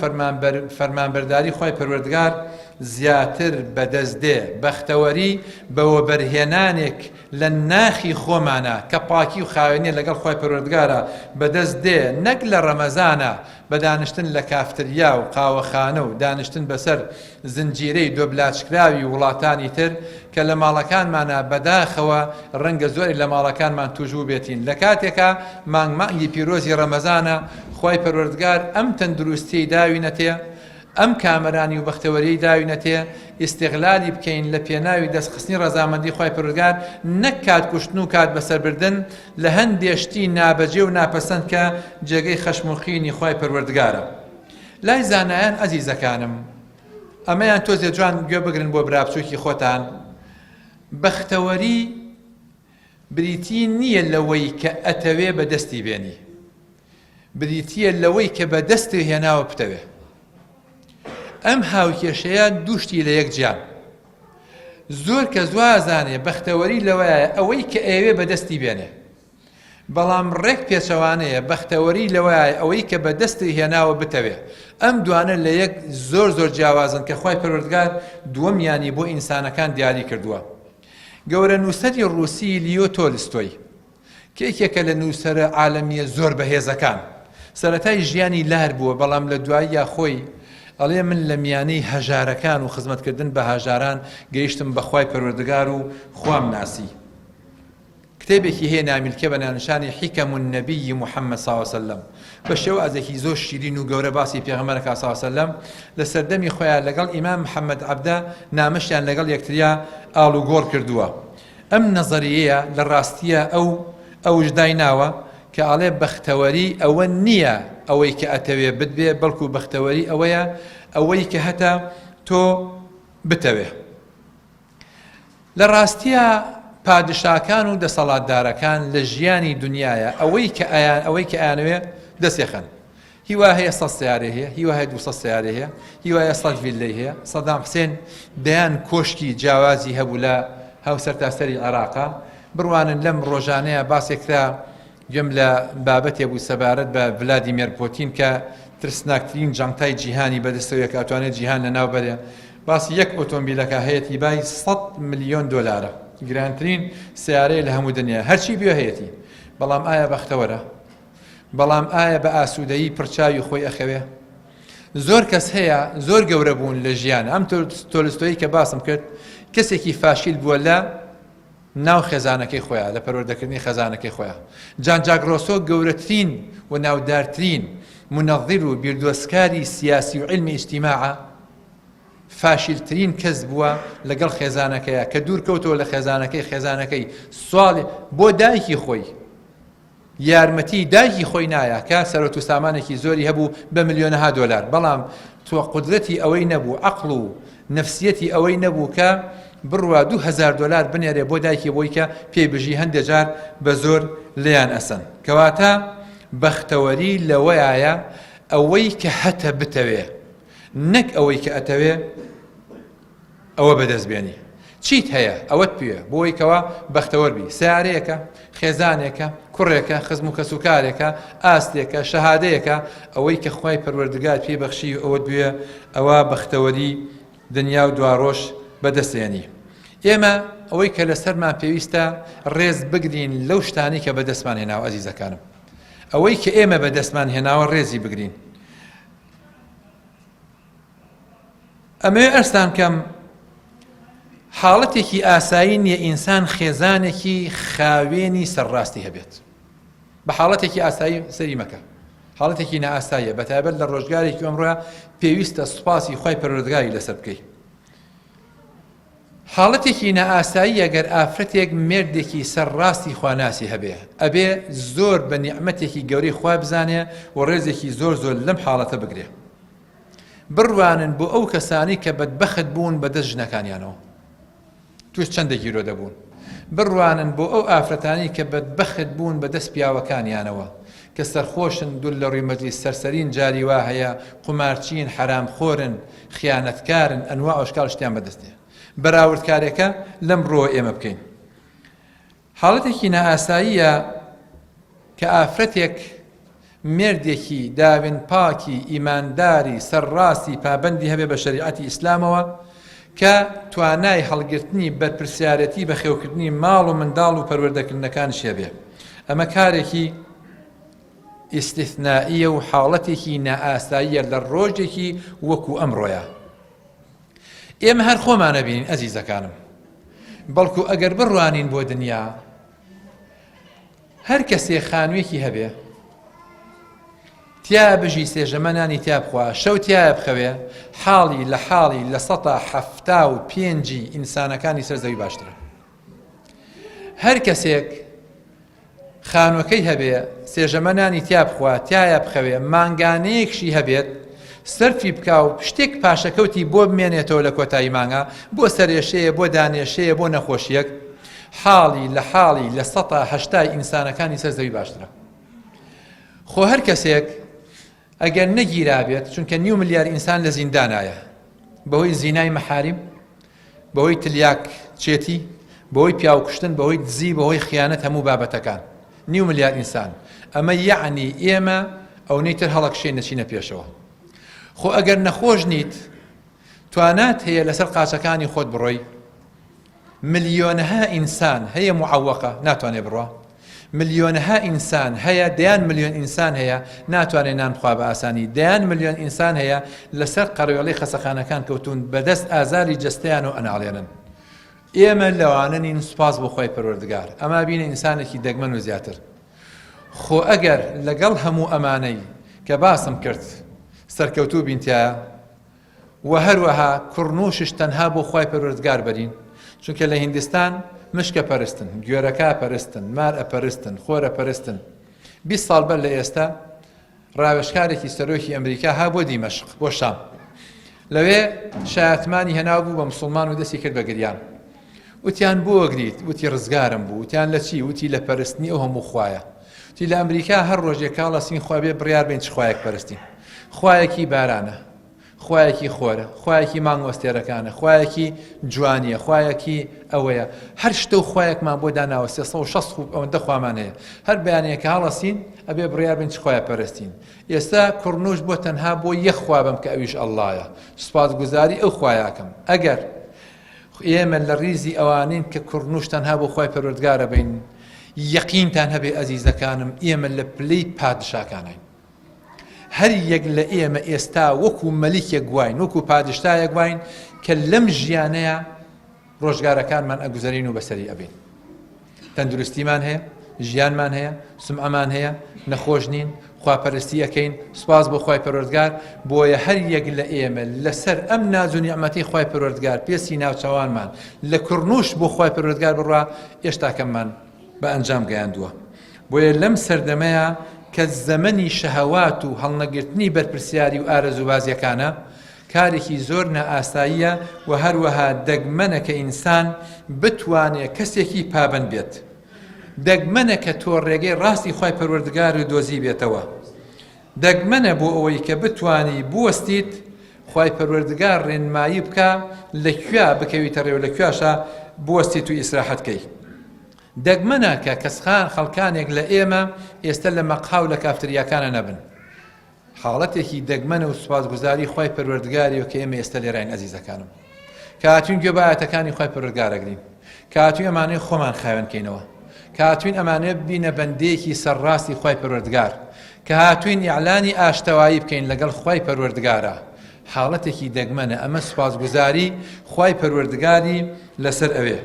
فەرمانبەرداری خوای پەروەردگار زیاتر بەدەست دێ، بەختەوەری بە وەبەرهێنانێک لە ناخی خۆمانا کە پاکی و خاوێنیە لەگەڵ خوای پەروەردگارا بەدەست دێ نەک لە ڕەمەزانا بە دانشتن لە کافتریا و قاوەخانە و دانشتن بەسەر زنجیرەی دۆبلاجکراوی وڵاتانی تر کە لە ماڵەکانمانا بەداخەوە ڕەنگە زۆرێک لە ماڵەکانمان توشبووبێتین لە کاتێکا مانگ مانگی پیرۆزی ڕەمەزانە خوای پەروەردگار ئەم تەندروستیەی داوینەتێ ئەم کامەرانی و بەختەوەریەی داوینەتێ ئیستغلالی بکەین لە پێناوی دەست خستنی ڕەزامەندی خوای پەروەردگار نەک کات کوشتن و کات بەسەربردن لە هەندێ شتی نابەجێ و ناپەسەند کە جێگەی خەشم و قینی خوای پەروەردگارە لای زانایان ئەزیزەکانم ئەمەیان تۆزێ جوان گوێ بگرن بۆ برا بچوکی خۆتان بەختەوەری بریتی نییە لەوەی کە ئەتەوێ بەدەستی بێنی بریتییە لەوەی کە بە دەستێ هێناوە بتەوێ. ئەم هاوکێشەیە دوو شتی لە یەک جیان. زۆر کەس وازانێ بەختەوەری لەوەیە ئەوەی کە ئەیەوێ بەدەستی بێنێ. بەڵام ڕێک پێچەوانەیە بەختەوەری لەوەیە ئەوەی کە بەدەستی هێناوە بتەوێ. ئەم دوانە لە یەک زۆر زۆر جیاوازن کە خوای پەروەردگار دووەمیانی بۆ ئینسانەکان دیاری کردووە. گەورە نووسەری ڕووسی لیۆ تۆلستۆی کە یەکێکە لە نووسەرە عالەمییە زۆر بەهێزەکان. سەرەتای ژیانی لار بووە، بەڵام لە دواییا خۆی ئەڵێ من لە میانەی هەژارەکان و خزمەتکردن بە هەژاران گەیشتم بە خوای پەروەردگار و خوام ناسی. کتێبێکی هەیە نامیلکە بە ناونیشانی حکم النبی محمد صلی الله علیه وسلم بە شێوازێکی زۆر شیرین و گەورە باسی پێغەمبەر ئەکا صلی الله علیه وسلم لە سەردەمی خۆیان لەگەڵ ئیمام محمد عەبدە نامەشیان لەگەڵ یەکتریا ئاڵوگۆڕ کردووە. ئەم نەزەریەیە لە ڕاستییا ئەو ئەوش دایناوە کە ئەڵێ بەختەوەری ئەوە نییە ئەوەی کە ئەتەوێ بتبێ بەڵکو بەختەوەری ئەوەیە. ئەوەی کە هەتە تۆ بتەوێ. لە ڕاستیا پادشاکان و دەسەڵاتدارەکان لە ژیانی دنیایا ئەوەی کە ئەیان ئەوەی کە ئەیانەوێ دەستێخەن. هیوا هەیە سە سیارەی هەیە، هیوا هەیە 200 سیارەی هەیە، هیوا هەیە سە ڤیلەی هەیە. سەدام حسێن دەیان کۆشکی جیاوازی هەبوو لە هەو سەرتاسەری عێراقا. بڕوانن لەم ڕۆژانەیە باسێک کرا گوێم لە بابەتێ بوو سەبارەت بە ڤلادیمێر پۆتین کە ترسناکترین جانتای جیهانی بەدەستەوەیە کە ئەتوانێت جیهان لەناو بەرێ باسی یەک ئۆتۆمبیلەکە هەیەتی بای 100 ملیۆن دۆلارە گرانترین سیارەیە لە هەموو دنیا هەرچی بێ هەیەتی بەڵام ئایا بەختەوەرە بەڵام ئایا بە ئاسوودەیی پڕچاوی خۆی ئەخەوێ زۆر کەس هەیە زۆر گەورە بوون لە ژیان ئەم تۆلستۆیی کە باسم کرد کەسێکی فاشیل بووە لە ناو خێزانەکەی خۆیا، لە پەروەردەکردنی خێزانەکەی خۆیا. جان جاک ڕۆسۆ گەورەترین و ناودارترین مونەزیر و بیردۆزکاری سیاسی و عیلمی ئیجتیماعە، فاشیلترین کەس بووە لەگەڵ خێزانەکەیا، کە دوور کەوتەوە لە خێزانەکەی، خێزانەکەی سواڵی بۆ دایکی خۆی، یارمەتی دایکی خۆی نایا کە سەرۆت و سامانێکی زۆری هەبوو بە ملیۆنەها دۆلار بەڵام تۆ قودرەتی ئەوەی نەبوو عەقڵ و نەفسیەتی ئەوەی نەبوو کە بڕوا 2000 دۆلار بنێرێ بۆ دایکی بۆی کە پێی بژی هەندێ جار بە زۆر لێیان ئەسەن کەواتە بەختەوەری لەوەیایە ئەوەی کە هەتە بتەوێ نەک ئەوەی کە ئەتەوێ ئەوە بەدەست بێنی چیت هەیە ئەوەت پێ بۆی کەوا بەختەوەر بی سیارەیەکە خێزانێکە کوڕێکە خزم و کەسوکارێکە ئاستێکە شەهادەیەکە ئەوەی کە خوای پەروەردگار پێی بەخشی ئەوەت بوێ ئەوە بەختەوەری دنیا و دواڕۆژ بەدەستێنی ئێمە ئەوەی کە لەسەرمان پێویستە ڕێز بگرین لەو شتانی کە بەدەستمان هێناوە ئەزیزەکانم ئەوەی کە ئێمە بەدەستمان هێناوە ڕێزی بگرین ئەمەوێ ئەرزتان کەم حاڵەتێکی ئاسایی نییە ئینسان خێزانێکی خاوێنی سەرڕاستی هەبێت بە حاڵەتێکی ئاسایی سەری مەکە حاڵەتێکی نائاساییە بەتایبەت لە ڕۆژگارێکی ئەمڕۆ پێویستە سوپاسی خی پەروەردگاری لەسەر بکەیت حاڵەتێکی نائاساییە گەر ئافرەتێک مێردێکی سەر ڕاستی خواناسی هەبێ ئەبێ زۆر بە نیعمەتێکی گەورەی خوا بزانێ و ڕێزێکی زۆر زۆر لەم حاڵەتە بگرێ بڕوانن بۆ ئەو کەسانی کە بەدبەخت بوون بە دەست ژنەکانیانەوە توش چەندە گیرۆ دەبوون بڕوانن بۆ ئەو ئافرەتانی کە بەدبەخت بوون بە دەست پیاوەکانیانەوە کە سەرخۆشن دوور لە ڕووی مەجلیس سەرسەرین جاری وا هەیە قومارچین حەرامخۆرن خیانەتکارن ئەنواع ئەشکال شتیان بەدەستێ بەراوردکارێکە لەم ڕووە ئێمە بکەین حاڵەتێکی نائاساییە کە ئافرەتێک مێردێکی داوێن پاکی ئیمانداری سەرڕاستی پابەندی هەبێ بە شەریعەتی ئیسلامەوە کە توانای هەڵگرتنی بەرپرسیارەتی بەخێوکردنی ماڵ و منداڵ و پەروەردەکردنەکانیشی هەبێ ئەمە کارێکی ئیستیسنائیە و حاڵەتێکی نائاساییە لە ڕۆژێکی وەکو ئەمڕۆیە ئێمە هەر خۆمانە بینین ئەزیزەکانم بەڵکو ئەگەر بڕوانین بۆ دنیا هەر کەسێ خانوویەکی هەبێ تیا بژی سێژەمە نانی تیا بخوا شەو تایە بخەوێ حاڵی لە حاڵی لە سەتا حەفتا و پێنجی ئینسانەکانی سەر زەوی باشترە هەر کەسێک خانوەکەی هەبێ سێژەمە نانی تیا بخوا تایە بخەوێ مانگانەیەکشی هەبێت سەرفی بکا و شتێک پاشەکەوتی بۆ بمێنێتەوە لە کۆتایی مانگا بۆ سەرێشەیە بۆ دانێشەیە بۆ نەخۆشیەک حاڵی لە حاڵی لە سەتا هەشتای ئینسانەکانی سەر زەوی باشترە خۆ هەر کەسێک ئەگەر نەگیرابێت چونکە نیو ملیار ئینسان لە زیندانایە بەهۆی زینای مەحاریم بەهۆی تلیاک چێتی بەهۆی پیاوکوشتن بەهۆی دزی بەهۆی خیانەت هەموو بابەتەکان نیو ملیار ئینسان ئەمە یەعنی ئێمە ئەونەی تر هەڵەکشێن نەچینە پێشەوە خۆ ئەگەر نەخۆش نیت توانات هەیە لەسەر قاچەکانی خۆت بڕۆی ملیۆنەها ئینسان هەیە معوقە ناتوانێ بڕوا ملیۆنەها ئینسان هەیە دەیان ملیۆن ئینسان هەیە ناتوانێت نان بخوا بە ئاسانی دەیان ملیۆن ئینسان هەیە لەسەر قەرێڵی خەسەخانەکان کەوتون بەدەست ئازاری جەستەیان و ئەناڵێنن ئێمە لەوانە نین سوپاس بۆ خوای پەروەردگار ئەما بینە ئینسانێکی دەگمەن و زیاتر خۆ ئەگەر لەگەڵ هەموو ئەمانەی کە باسم کرد سەرکەوتوو بین تایە و هەروەها کوڕنووشش تەنها بۆ خوای پەروەردگار بەرین چونکە لە هیندستان مشکە پەرستن گوێرەکە پەرستن مار ئەپەرستن خۆرە پەرستن 20 ساڵ بەر لە ئێستا ڕاوێژکارێکی سەرۆکی ئەمریکا ها بۆ دیمەشق بۆ شام. لەوێ شایەتمانی هێنا و بوو بە مسوڵمان و دەستی کرد بە گریان. وتیان بۆ ئەگریت؟ وتی ڕزگارم بوو. وتیان لە چی؟ وتی لە پەرستنی ئەو هەموو خوایە. وتی لە ئەمریکا هەر ڕۆژێک کاڵەسین خوا بێ بڕیار بەین چ خوایەک پەرستین. خوایەکی بارانە. خوایەکی خۆرە، خوایەکی مانگ و ئەستێرەکانە، خوایەکی جوانییە، خوایەکی ئەوەیە. هەر شتە و خوایەکمان بۆ داناوە، 360 خوب ئەوەندە خوامان هەیە. هەر بەیانییە کە هەڵەسین، ئەبێ بڕیار بەین چ خوایە پەرستین. ئێستا کوڕنوش بۆ تەنها بۆ یەک خوا بم کە ئەویش اللەیە سوپاسگوزاری ئەو خوایەکەم ئەگەر ئێمە لە ڕیزی ئەوانین کە کوڕنوش تەنها بۆ خوای پەروەردگارە بین یەقینتان هەبێ ئەزیزەکانم ئێمە لە پلەی پادشاکانین هەر یەک لە ئێمە ئێستا وەکو مەلیکێک واین وەکو پادشتایەک واین کە لەم ژیانەیە ڕۆژگارەکانمان ئەگوزەرین و بەسەری ئەبین تەندروستیمان هەیە ژیانمان هەیە سمعەمان هەیە نەخۆش نین خواپەرستی ئەەکەین سوپاس بۆ خوای پەروەردگار بۆیە هەر یەک لە ئێمە لەسەر ئەم ناز و نیعمەتی خوای پەروەردگار پێستی ناوچەوانمان لە کوڕنوش بۆ خوای پەروەردگار بڕوا ئێشتاکەممان بە ئەنجام گەیاندووە بۆیە لەم سەردەمەیە کە زەمەنی شەهەوات و هەڵنەگرتنی بەرپرسیاری و ئارەزووبازیەکانە کارێکی زۆر نائاساییە و هەروەها دەگمەنە کە ئینسان بتوانێ کەسێکی پابەند بێت. دەگمەنە کە تۆ ڕێگەی ڕاستی خوای پەروەردگارت دۆزیبێتەوە. دەگمەنە بۆ ئەوەی کە بتوانی بوەستیت خوای پەروەردگار ڕێنمایی بکا لە کوێ بکەویتە ڕێ و لە کوێشا بوەستیت و ئیسراحەت کەی. دەگمەنە کە کەسخان خەڵکانێک لە ئێمە ئێستە لە مەقها و لە کافتریاکانە نەبن. حاڵەتێکی دەگمەنە و سوپاسگوزاری خوای پەروەردگاریە کە ئێمە ئێستا لێراین ئەزیزەکانم کە هاتوین گوێ بە ئایەتەکانی خوای پەروەردگار ئەگرین کە هاتوین ئەمانەی خۆمان خاوێن کەینەوە کە هاتوین ئەمانەیە ببینە بەندەیەکی سەرڕاستی خوای پەروەردگار کە هاتوین ئیعلانی ئاشتەوایی بکەین لەگەڵ خوای پەروەردگارە حاڵەتێکی دەگمەنە ئەمە سوپاسگوزاری خوای پەروەردگاری لەسەر ئەوێ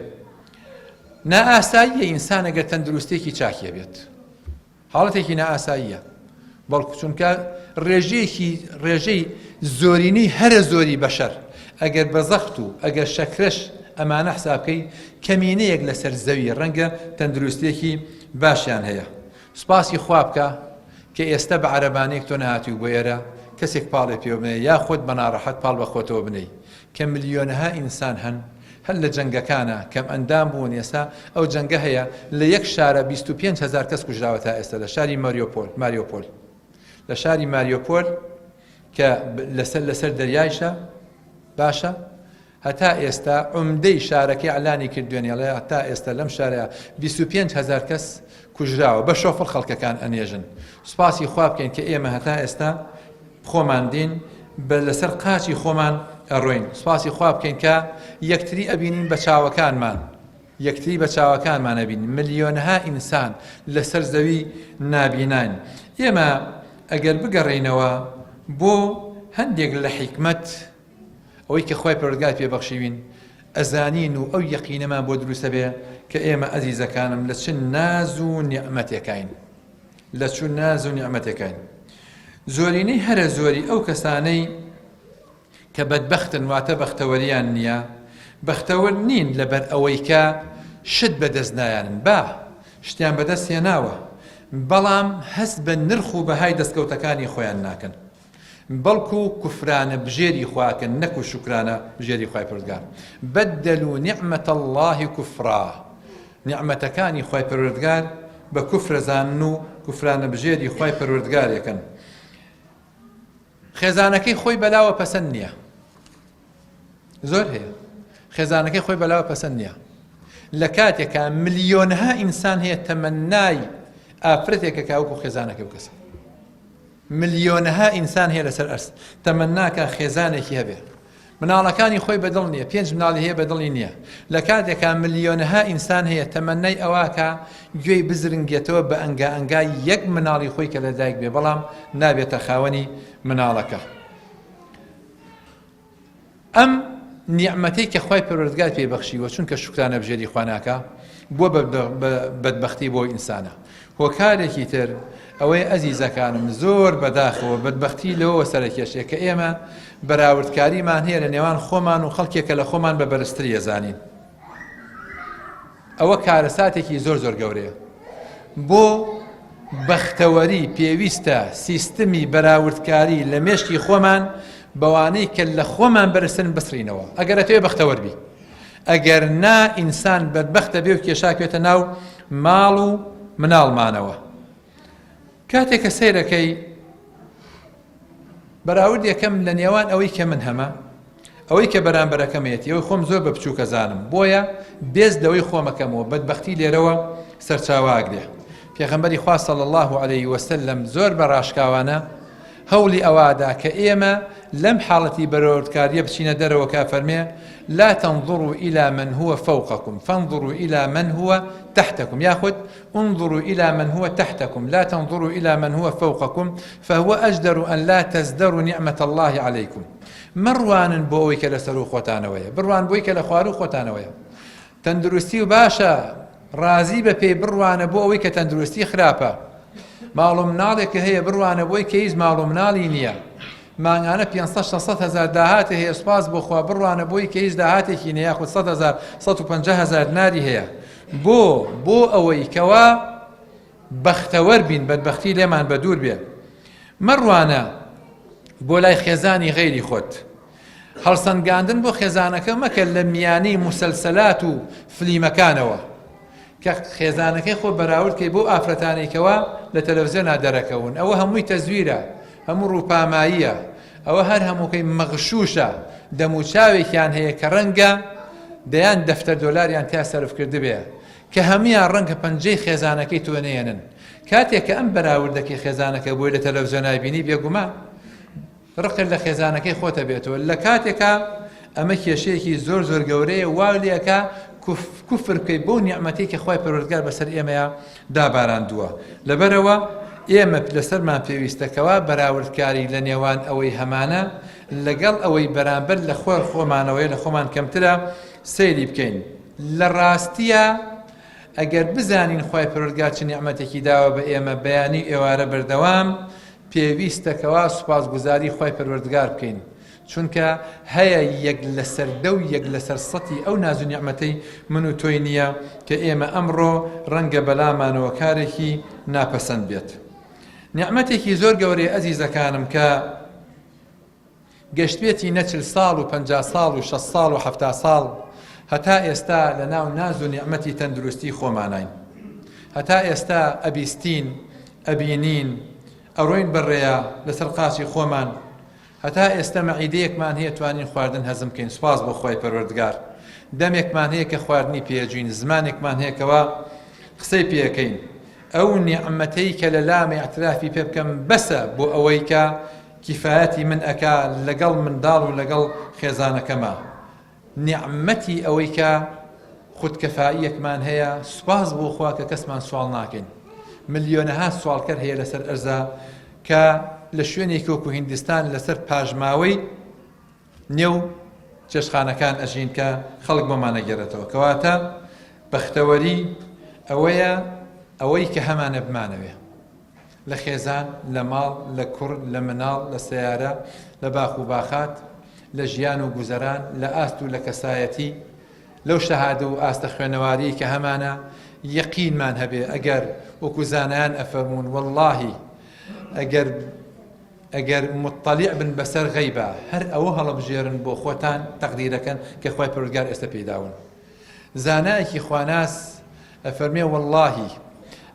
نائاساییە ئینسان ئەگەر تەندروستێکی چاکیە بێت حاڵەتێکی نائاساییە بەڵکو چونکە ڕێژەیەکی ڕێژەی زۆرینەی هەرە زۆری بەشەر ئەگەر بە زەخت و ئەگەر شەکرەش ئەمانە حسابکەی کەمینەیەک لەسەر زەوی ڕەنگە تەندروستێکی باشیان هەیە سوپاسی خوا بکە کە ئێستا بە عەرەبانەیەک تۆ نەهاتووی بۆ ئێرە کەسێک پاڵێ پێوە بنێ یاخود بە ناڕەحەت پاڵ بە خۆتەوە بنێی کە ملیۆنەها ئینسان هەن هەر لە جەنگەکانا کەم ئەندام بوون ئێستا ئەو جەنگە هەیە لە یەک شارە 25 هەزار کەس کوژراوە تا ئێستا لە شاری ماریۆپۆل ماریۆپۆل لە شاری ماریۆپۆل کە لەسەر لەسەر دەریایشە باشە هەتا ئێستا عمدەی شارەکەی ئەلانی کردوێنێ ئەڵێ هەتا ئێستا لەم شارە 25 هەزار کەس کوژراوە بە شۆفڵ خەڵکەکان ئەنێژن سوپاسی خوا بکەین کە ئێمە هەتا ئێستا خۆمان دین بە لەسەر قاچی خۆمان ئەڕۆین سوپاسی خوا بکەین کە یەکتری ئەبینین بە چاوەکانمان یەکتری بە چاوەکانمان ئەبین ملیۆنەها ئینسان لەسەر زەوی نابینین ئێمە ئەگەر بگەڕێینەوە بۆ هەندێک لە حیکمەت ئەوەی کە خوای پەروەردگار پێ بەخشیوین ئەزانین و ئەو یەقینەمان بۆ دروستە بێ کە ئێمە ئەزیزەکانم لە چ ناز و نیعمەتێکاین لە چ ناز و نیعمەتێکاین زۆرینەی هەرە زۆری ئەو کەسانەی کە بەدبەختن واتە بەختەوەریان نییە بەختەوەر نین لەبەر ئەوەی کە شت بەدەست نایانن با شتیان بەدەست هێناوە بەڵام هەست بە نرخ و بەهای دەستکەوتەکانی خۆیان ناکەن بەڵکو کوفرانە بژێری خواکەن نەکو شوکرانە بژێری خوای پەروەردگار بدلوا نعمة اللە کفرا نیعمەتەکانی خوای پەروەردگار بە کوفرە زانن و کوفرانە بژێری خوای پەروەردگارێکن خێزانەکەی خۆی بەلاوە پەسەند نییە زۆر هەیە خێزانەکەی خۆی بەلاوە پەسەند نییە لە کاتێکا ملیۆنها ئینسان هەیە تەمەنای ئافرەتێکە کاوەکو خێزانەکە بکەسە ملیۆنەها ئینسان هەیە لەسەر ئەرز تەمەناکا خێزانێکی هەبێ مناڵەکانی خۆی بەدڵ نییە پێنج مناڵی هەیە بەدڵی نییە لە کاتێکا ملیۆنەها ئینسان هەیە تەمەنای ئەوەکا گوێی بزرنگێتەوە بە ئەنگا ئەنگای یەک مناڵی خۆی کە لەدایک بێ بەڵام نابێتە خاوەنی مناڵەکە ئەم نیعمەتەی کە خوای پەروەردگار پێی بەخشیوە چونکە شوکرانە بژێری خوا ناکا بووە بە بەدبەختی بۆ ئینسانە هۆکارێکی تر ئەوەی ئەزیزەکانم زۆر بەداخەوە بەدبەختی لەوەوە سەرەکێشێ کە ئێمە بەراوردکاریمان هەیە لە نێوان خۆمان و خەڵکێکە لە خۆمان بە بەرزتری ئەزانین ئەوە کارەساتێکی زۆر زۆر گەورەیە. بۆ بەختەوەری پێویستە سیستمی بەراوردکاری لە مێشکی خۆمان بەوانەی کە لە خۆمان بەرزترن بسڕینەوە ئەگەر ئەتەوێ بەختەوەر بی ئەگەر نا ئینسان بەدبەختە بێ و کێشاکوێتە ناو ماڵ و مناڵمانەوە کاتێک کە سەیرەکەی بەراورد یەکەم لە نێوان ئەوەی کە من هەمە ئەوەی کە بەرامبەرەکەمێتی ئەوەی خۆم زۆر بە بچووکەزانم بۆیە بێز لەوەی خۆمەکەمەوە بەدبەختی لێرەوە سەرچاواگرێ پێغەمبەری خوا صلی الله علیه وسلم زۆر بە ڕاشکاوانە هەوڵی ئەوادا کە ئێمە لەم حاڵەتی بەرەوردکاریە بچینە دەرەوە کە فەرمێ لا تنظروا إلى من هو فوقكم فانظروا إلى من هو تحتكم یاخود انظروا إلى من هو تحتكم لا تنظروا إلى من هو فوقكم فهو أجدر أن لا تزدروا نعمة الله عليكم مەڕوانن بۆ ئەوەی کە لەسەرو خۆتانەوەیە بڕوان بۆی کە لە خواروو خۆتانەوەیە تەندروستی و باشە ڕازی بە پێی بڕوانە بۆ ئەوەی کە تەندروستی خراپە ماڵ و مناڵێک کە هەیە بڕوانە بۆی کە هیچ ماڵ و مناڵی نییە مانگانە 500 600 هزار داهاتی هەیە سوپاس بۆ خوا بڕوانە بۆی کە هیچ داهاتێکی نییە یاخود 100 هزار 150 هزار ناری هەیە بۆ؟ بۆ ئەوەی کەوا بەختەوەر بین، بەدبەختی لێمان بەدوور بێ. مەڕوانە بۆ لای خێزانی غەیری خۆت. هەڵسەنگاندن بۆ خێزانەکە مەکە لە میانەی موسەلسەلات و فلیمەکانەوە. کە خێزانەکەی خۆ بەراورد کەی بەو ئافرەتانەی کەوا لە تەلەفزیۆنا دەرەکەون. ئەوە هەمووی تەزویرە، هەموو ڕووپاماییە. ئەوە هەر هەمووکەی مەغشوشە، دەموچاوێکیان هەیە کە ڕەنگە دەیان دەفتەر دۆلاریان تیا سەرف کردبێ، کە هەموویان ڕەنگە پەنجەی خێزانەکەی تۆ نەیەنن. کاتێک کە ئەم بەراوردەکەی خێزانەکە بۆی لە تەلەفزیۆنا بینی بێگومان ڕقت لە خێزانەکەی خۆتە بێتەوە لە کاتێکا ئەمە کێشەیەکی زۆر زۆر گەورەیە وا لێکا کوفر بکەی بەو نیعمەتەی کە خوای پەروەردگار بەسەر ئێمەیا داباراندووە لەبەرئەوە ئێمە لەسەرمان پێویستە کەوا بەراوردکاری لە نێوان ئەوەی هەمانە لەگەڵ ئەوەی بەرامبەر لە خۆر خۆمانەوەی لە خۆمان کەمترە سەیری بکەین لە ڕاستیە ئەگەر بزانین خوای پەروەردگار چ نیعمەتێکی داوە بە ئێمە بەیانی و ئێوارە بەردەوام پێویستە کەوا سوپاسگوزاری خوای پەروەردگار بکەین چونکە هەیە یەک لەسەر دە و یەک لەسەر سەتی ئەو ناز و نیعمەتەی من و تۆی نییە کە ئێمە ئەمڕۆ ڕەنگە بەلامانەوە کارێکی ناپەسەند بێت. نیعمەتێکی زۆر گەورەیە ئەزیزەکانم کە گەشتبێتی نە چل ساڵ و 50 ساڵ و 60 ساڵ و 70 ساڵ هەتا ئێستا لە ناو ناز و نیعمەتی تەندروستی خۆمانین هەتا ئێستا ئەبیستین ئەبینین ئەڕۆین بەڕێیا لەسەر قاچی خۆمان هەتا ئێستە مەعیدەیەکمان هەیە توانین خواردن هەزم بکەین سوپاس بۆ خوای پەروەردگار دەمێکمان هەیە کە خواردنی پێجوین زمانێکمان هەیە کەوا قسەی پێەکەین ئەو نیعمەتەی کە لە لام اعترافی پێ بکەم بەسە بۆ ئەوەی کە کیفایەتی من ئەکا لەگەڵ منداڵ و لەگەڵ خێزانەکەما نیعمەتی ئەوەی کە خودکەفاییەکمان هەیە سوپاس بۆ خوا کە کەسمان سواڵ ناکەین ملیۆنەها سواڵکەر هەیە لەسەر ئەرزا کە لە شوێنێکی وەکو هیندستان لەسەر پاشماوەی نێو چێشتخانەکان ئەژین کە خەڵک بۆمان ئەگێڕێتەوە کەواتە بەختەوەری ئەوەیە ئەوەی کە هەمانە بمانەوێ لە خێزان، لە ماڵ، لە کوڕ، لە مناڵ، لە سەیارە، لە باخ و باخات، لە ژیان و گوزەران، لە ئاست و لە کەسایەتی، لەو شەهادە و ئاستە خوێنەواریەی کە هەمانە، یەقینمان هەبێ ئەگەر وەکو زانایان ئەفەرموون وەڵڵاهی ئەگەر ئەگەر موتەلیع بن بەسەر غەیبا هەر ئەوە هەڵەبژێرن بۆ خۆتان تەقدیرەکەن کە خوای پەروەردگار ئێستا پێی داون. زانایەکی خواناس ئەفەرمێ وەڵڵاهی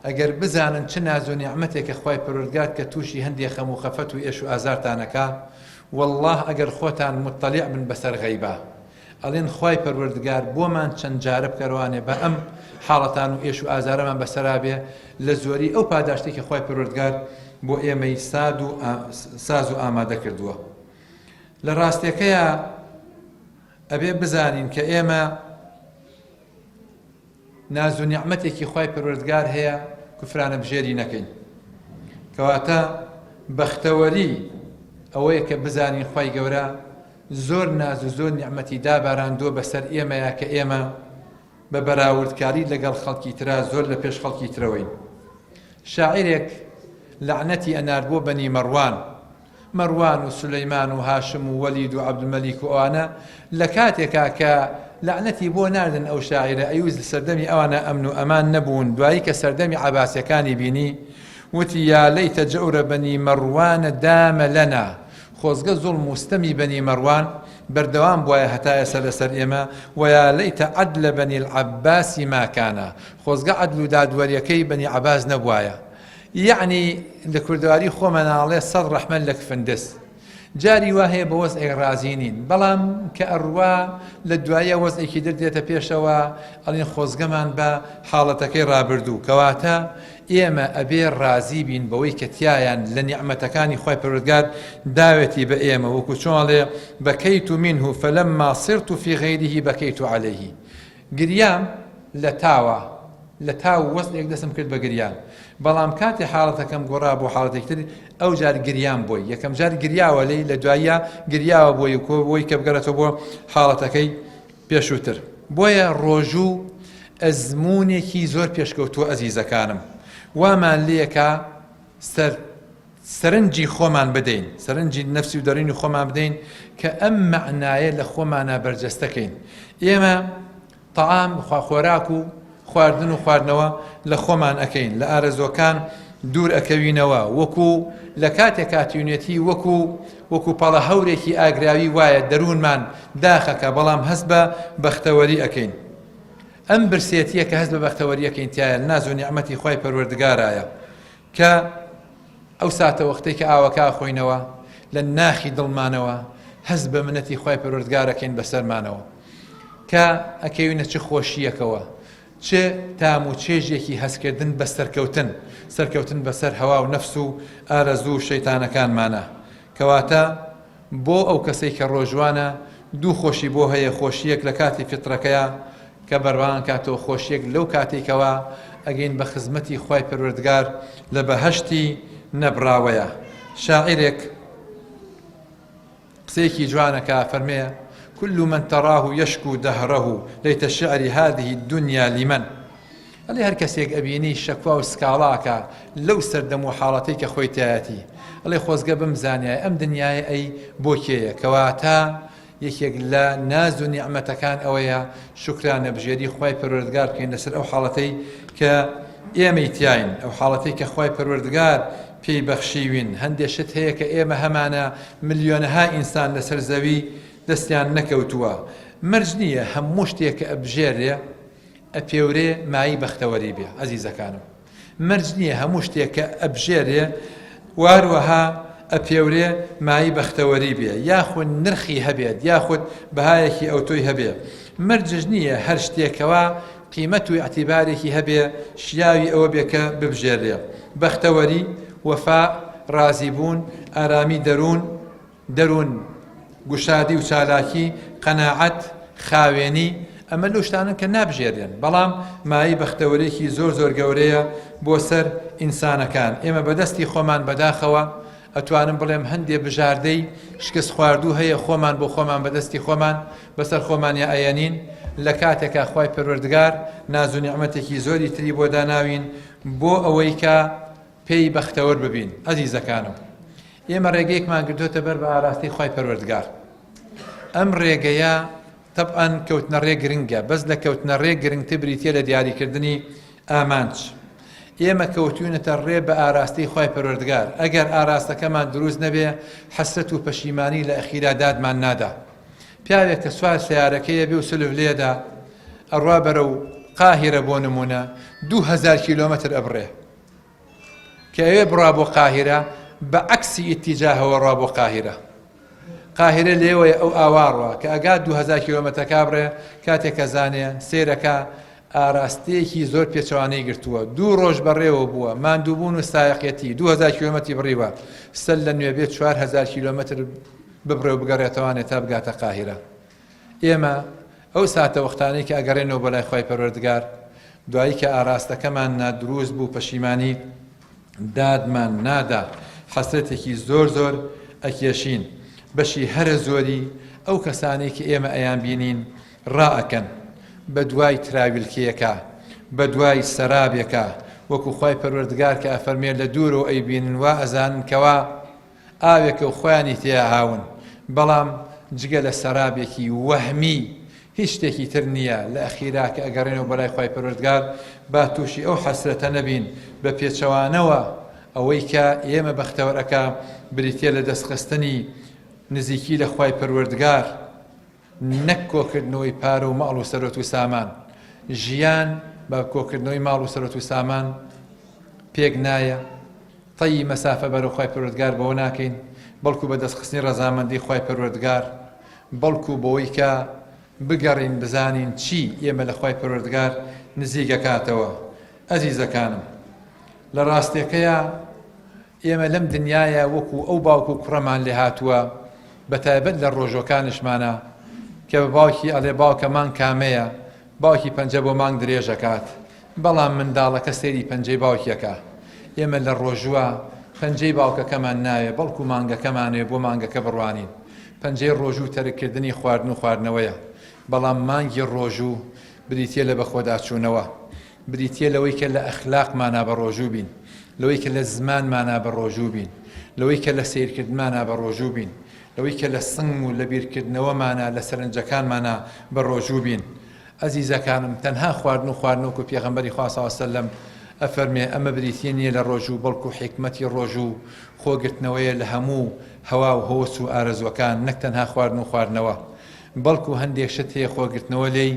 ئەگەر بزانن چ ناز و نیعمەتێکە خوای پەروەردگار کە تووشی هەندێ خەم و خەفەت و ئێش و ئازارتان ئەکا وەڵڵاه ئەگەر خۆتان موتەلیع بن بەسەر غەیبا ئەڵێن خوای پەروەردگار بۆمان چەند جارە بکەروانێ بە ئەم حاڵەتان و ئێش و ئازارەمان بەسەرا بێ لە زۆری ئەو پاداشتێکی خوای پەروەردگار بۆ ئێمەی ساد و ساز و ئامادە کردووە لە ڕاستیەکەیا ئەبێ بزانین کە ئێمە ناز و نیعمەتێکی خوای پەروەردگار هەیە کوفرانە بژێری نەکەین کەواتە بەختەوەری ئەوەیە کە بزانین خوای گەورە زۆر ناز و زۆر نیعمەتی داباراندووە بەسەر ئێمەیە کە ئێمە بە بەراوردکاری لەگەڵ خەڵکی ترا زۆر لە پێش خەڵکی ترەوەین شاعیرێک لەعنەتی ئەنارد بۆ بەنی مەڕوان مەروان و سولەیمان و هاشم و وەلید و عەبدولمەلیک و ئەوانە لە کاتێکا کە لەعنەتی بۆ ناردن ئەو شاعیرە ئەیوز لە سەردەمی ئەوانە ئەمن و ئەمان نەبوون دوایی کە سەردەمی عەباسیەکانی بینی وتی یا لیت جەور بنی مەروان دام لنا. خۆزگە زوڵم و ستەمی بەنی مەڕوان بەردەوام بوایە هەتا ئێستا لەسەر ئێمە، ویا لیت عدل بنی العباس ما کان، خۆزگە عەدل و دادوەریەکەی بەنی عەباس نەبوایە. یەعنی لە کوردەواری خۆمانا ئەڵێ سەد ڕەحمەت لە کفندز. جاری وا هەیە بە وەزعێک ڕازی نین بەڵام کە ئەڕوا لە دوایە وەزعێکی در دێتە پێشەوە ئەڵێن خۆزگەمان بە حاڵەتەکەی ڕابردوو. کەواتە ئێمە ئەبێ ڕازی بین بەوەی کە تیایان لە نیعمەتەکانی خوای پەروەردگار داوێتی بە ئێمە وەکو چۆن ئەڵێ بکیت منه فلما صرت فی غیره بکیت علیه گریام لە تاوە لە تاو وەزعێک دەستم کرد بە گریان بەڵام کاتێ حاڵەتەکەم گۆڕا بۆ حاڵەتێکی تر ئەو جار گریام بۆی یەکەم جار گریاوە لێی لە دواییە گریاوە بۆی و بۆی کە بگەڕێتەوە بۆ حاڵەتەکەی پێشووتر. بۆیە ڕۆژوو ئەزموونێکی زۆر پێشکەوتووە ئەزیزەکانم وامان لێکا سەر سەرنجی خۆمان بدەین سەرنجی نەفسی و دەروونی خۆمان بدەین کە ئەم مەعنایە لە خۆمانا بەرجەستە کەین ئێمە تەعام خوا خۆراک و خواردن و خواردنەوە لە خۆمان ئەکەین لە ئارەزوەکان دوور ئەکەوینەوە وەکو لە کاتێکا تینوێتی وەکو وەکو پەڵە هەورێکی ئاگراوی وایە دەروونمان داخەکە بەڵام هەست بە بەختەوەری ئەکەین ئەم برسێتیە کە هەست بە بەختەوەری ئەکەین تایە ناز و نیعمەتی خوای پەروەردگارایە کە ئەو ساتەوەختەی کە ئاوەکە ئەخۆینەوە لە ناخی دڵمانەوە هەست بە منەتی خوای پەروەردگار ئەکەین بەسەرمانەوە کە ئەکەوینە چ خۆشییەکەوە چ تام و چێژێکی هەستکردن بە سەرکەوتن سەرکەوتن بەسەر هەوا و نەفس و ئارەزوو و شەیتانەکانمانە کەواتە بۆ ئەو کەسەی کە ڕۆژوانە دوو خۆشی بۆ هەیە خۆشییەک لە کاتی فیترەکەیا کە بەروان کاتەوە خۆشیەک لەو کاتەی کەوا ئەگەین بە خزمەتی خوای پەروەردگار لە بەهەشتی نەبڕاوەیا شاعیرێک قسەیەکی جوان ئەکا ئەفەرمێ، کل من تراه یشکو دهره لیت شعری هذه الدنیا لمن ئەڵێ هەر کەسێک ئەبینی شەکوا و سکاڵا ئەکا لەو سەردەم و حاڵەتەی کە خۆی تیایەتی ئەڵێ خۆزگە بمزانیایە ئەم دنیایە ئەی بۆ کێیە کەواتە یەکێک لە ناز و نیعمەتەکان ئەوەیە شوکرانەبژێری خوای پەروەردگار بکەین لەسەر ئەو حاڵەتەی کە ئێمەی تیاین، ئەو حاڵەتەی کە خوای پەروەردگار پێی بەخشیوین، هەندێ شت هەیە کە ئێمە هەمانە ملیۆنەها ئینسان لەسەر زەوی دەستیان نەکەوتووە، مەرج نییە هەموو شتێک کە ئەبژێرێ ئەپێورێ مایەی بەختەوەری بێ ئەزیزەکانم. مەرج نییە هەموو شتێک کە ئەبژێرێ و هەروەها ئەپێورێ مایەی بەختەوەری بێ یاخود نرخی هەبێت یاخود بەهایەکی ئەوتۆی هەبێ، مەرجش نییە هەر شتێک کەوا قیمەت و ئیعتیبارێکی هەبێ شیاوی ئەوە بێ کە ببژێررێ. بەختەوەری، وەفا، ڕازیبوون، ئارامی دەروون، دەروون گوشادی و چالاکی، قەناعەت، خاوێنی، ئەمە لەو شتانەن کە نابژێررێن، بەڵام مایەی بەختەوەرییەکی زۆر زۆر گەورەیە بۆ سەر ئینسانەکان، ئێمە بە دەستی خۆمان بەداخەوە ئەتوانم بڵێم هەندێ بژاردەی شکست خواردوو هەیە خۆمان بۆ خۆمان بە دەستی خۆمان بەسەر خۆمانیا ئەیەنین، لە کاتێکا خوای پەروەردگار ناز و نیعمەتێکی زۆری تری بۆ داناوین بۆ ئەوەی کە پێی بەختەوەر ببین، ئەزیزەکانم ئێمە ڕێگەیەکمان گرتۆتە بەر بە ئاراستەی خوای پەروەردگار ئەم ڕێگەیە تەبعەن کەوتنە ڕێ گرنگە بەس لە کەوتنە ڕێ گرنگتر بریتیە لە دیاریکردنی ئامانج ئێمە کەوتوینەتە ڕێ بە ئاراستەی خوای پەروەردگار ئەگەر ئاراستەکەمان دروست نەبێ حەسرەت و پەشیمانی لە ئەخیرا دادمان نادا پیاوێک کە سوار سەیارەکەیە بێ و سلف لێدا ئەڕوا بەرەو قاهیرە بۆ نمونە 2000 کیلۆمەتر ئەبڕێ کە ئەوێ بڕا بۆ قاهیرە بە عەکسی ئیتیجاهەوە ڕا بۆ قاهیرە قاهیرە لێوەیە ئەو ئاوا ڕوا کە ئەگات 2000 کیلۆمەترەکە بڕێ کاتێک کە زانێ سێرەکە ئاراستەیەکی زۆر پێچەوانەی گرتووە دوو ڕۆژ بەڕێوە بووە ماندووبوون و سایەقەتی 2000 کیلۆمەتری بڕیوە سەر لە نوێ بێت 4000 کیلۆمەتر ببڕێ و بگەڕێتەوانێ تا بگاتە قاهیرە ئێمە ئەو ساتەوەختانەی کە ئەگەڕێنەوە بۆ لای خوای پەروەردگار دوایی کە ئاراستەکەمان نادروست بوو پەشیمانی دادمان نادا حەسرەتێکی زۆر زۆر ئەکێشین بەشی هەرە زۆری ئەو کەسانەی کە ئێمە ئەیان بینین ڕائەکەن بە دوای تراویلکەیەکا بە دوای سەرابێکا وەکو خوای پەروەردگار کە ئەفەرمێ لە دوورەوە ئەیبینن وا ئەزانن کەوا ئاوێکە و خۆیانی تێیا هاون، بەڵام جگە لە سەرابێکی وەهمی هیچ شتێکی تر نییە، لە ئەخیرا کە ئەگەڕێنەوە بۆ لای خوای پەروەردگار با تووشی ئەو حەسرەتە نەبین، بە پێچەوانەوە ئەوەی کە ئێمە بەختەوەر ئەکا بریتیە لە دەستخستنی. نزیکی لە خوای پەروەردگار نەک کۆکردنەوەی پارە و ماڵ و سەرۆت و سامان. ژیان بە کۆکردنەوەی ماڵ و سەرۆت و سامان پێک نایە، تەی مەسافە بەرەو خوای پەروەردگار بەوە ناکەین، بەڵکو بە دەستخستنی ڕەزامەندی خوای پەروەردگار، بەڵکو بەوەی کە بگەڕین بزانین چی ئێمە لە خوای پەروەردگار نزیک ئەکاتەوە. ئەزیزەکانم لە ڕاستێکەیا ئێمە لەم دنیایە وەکو ئەو باوک و کوڕەمان لێ هاتووە بەتایبەت لە ڕۆژۆکانشمانا کە بە باوکی ئەڵێ باوکە مانگ کامەیە باوکی پەنجە بۆ مانگ درێژ ئەکات بەڵام منداڵەکە سەیری پەنجەی باوکی ئەکا ئێمە لە ڕۆژوە پەنجەی باوکەکەمان ناوێ بەڵکو مانگەکەمانەوێ بۆ مانگەکە بڕوانین پەنجەی ڕۆژوو تەرککردنی خواردن و خواردنەوەیە بەڵام مانگی ڕۆژوو بریتیە لە بەخۆداچوونەوە بریتیە لەوەی کە لە ئەخلاقمانا بەڕۆژوو بین، لەوەی کە لە زمانمانا بەڕۆژوو بین، لەوەی کە لە سەیرکردنمانا بەڕۆژوو بین، لەوەی کە لە سنگ و لە بیرکردنەوەمانا، لە سەرنجەکانمانا بەڕۆژوو بین. ئەزیزەکانم تەنها خواردن و خواردن وەکو پێغەمبەری خوا صلی اللە علیە وسلم ئەفەرمێ ئەمە بریتیە نیە لە ڕۆژوو بەڵکو حیکمەتی ڕۆژوو خۆگرتنەوەیە لە هەموو هەوا و هەوەس و ئارەزووەکان نەک تەنها خواردن و خواردنەوە بەڵکو هەندێک شت هەیە خۆگرتنەوە لێی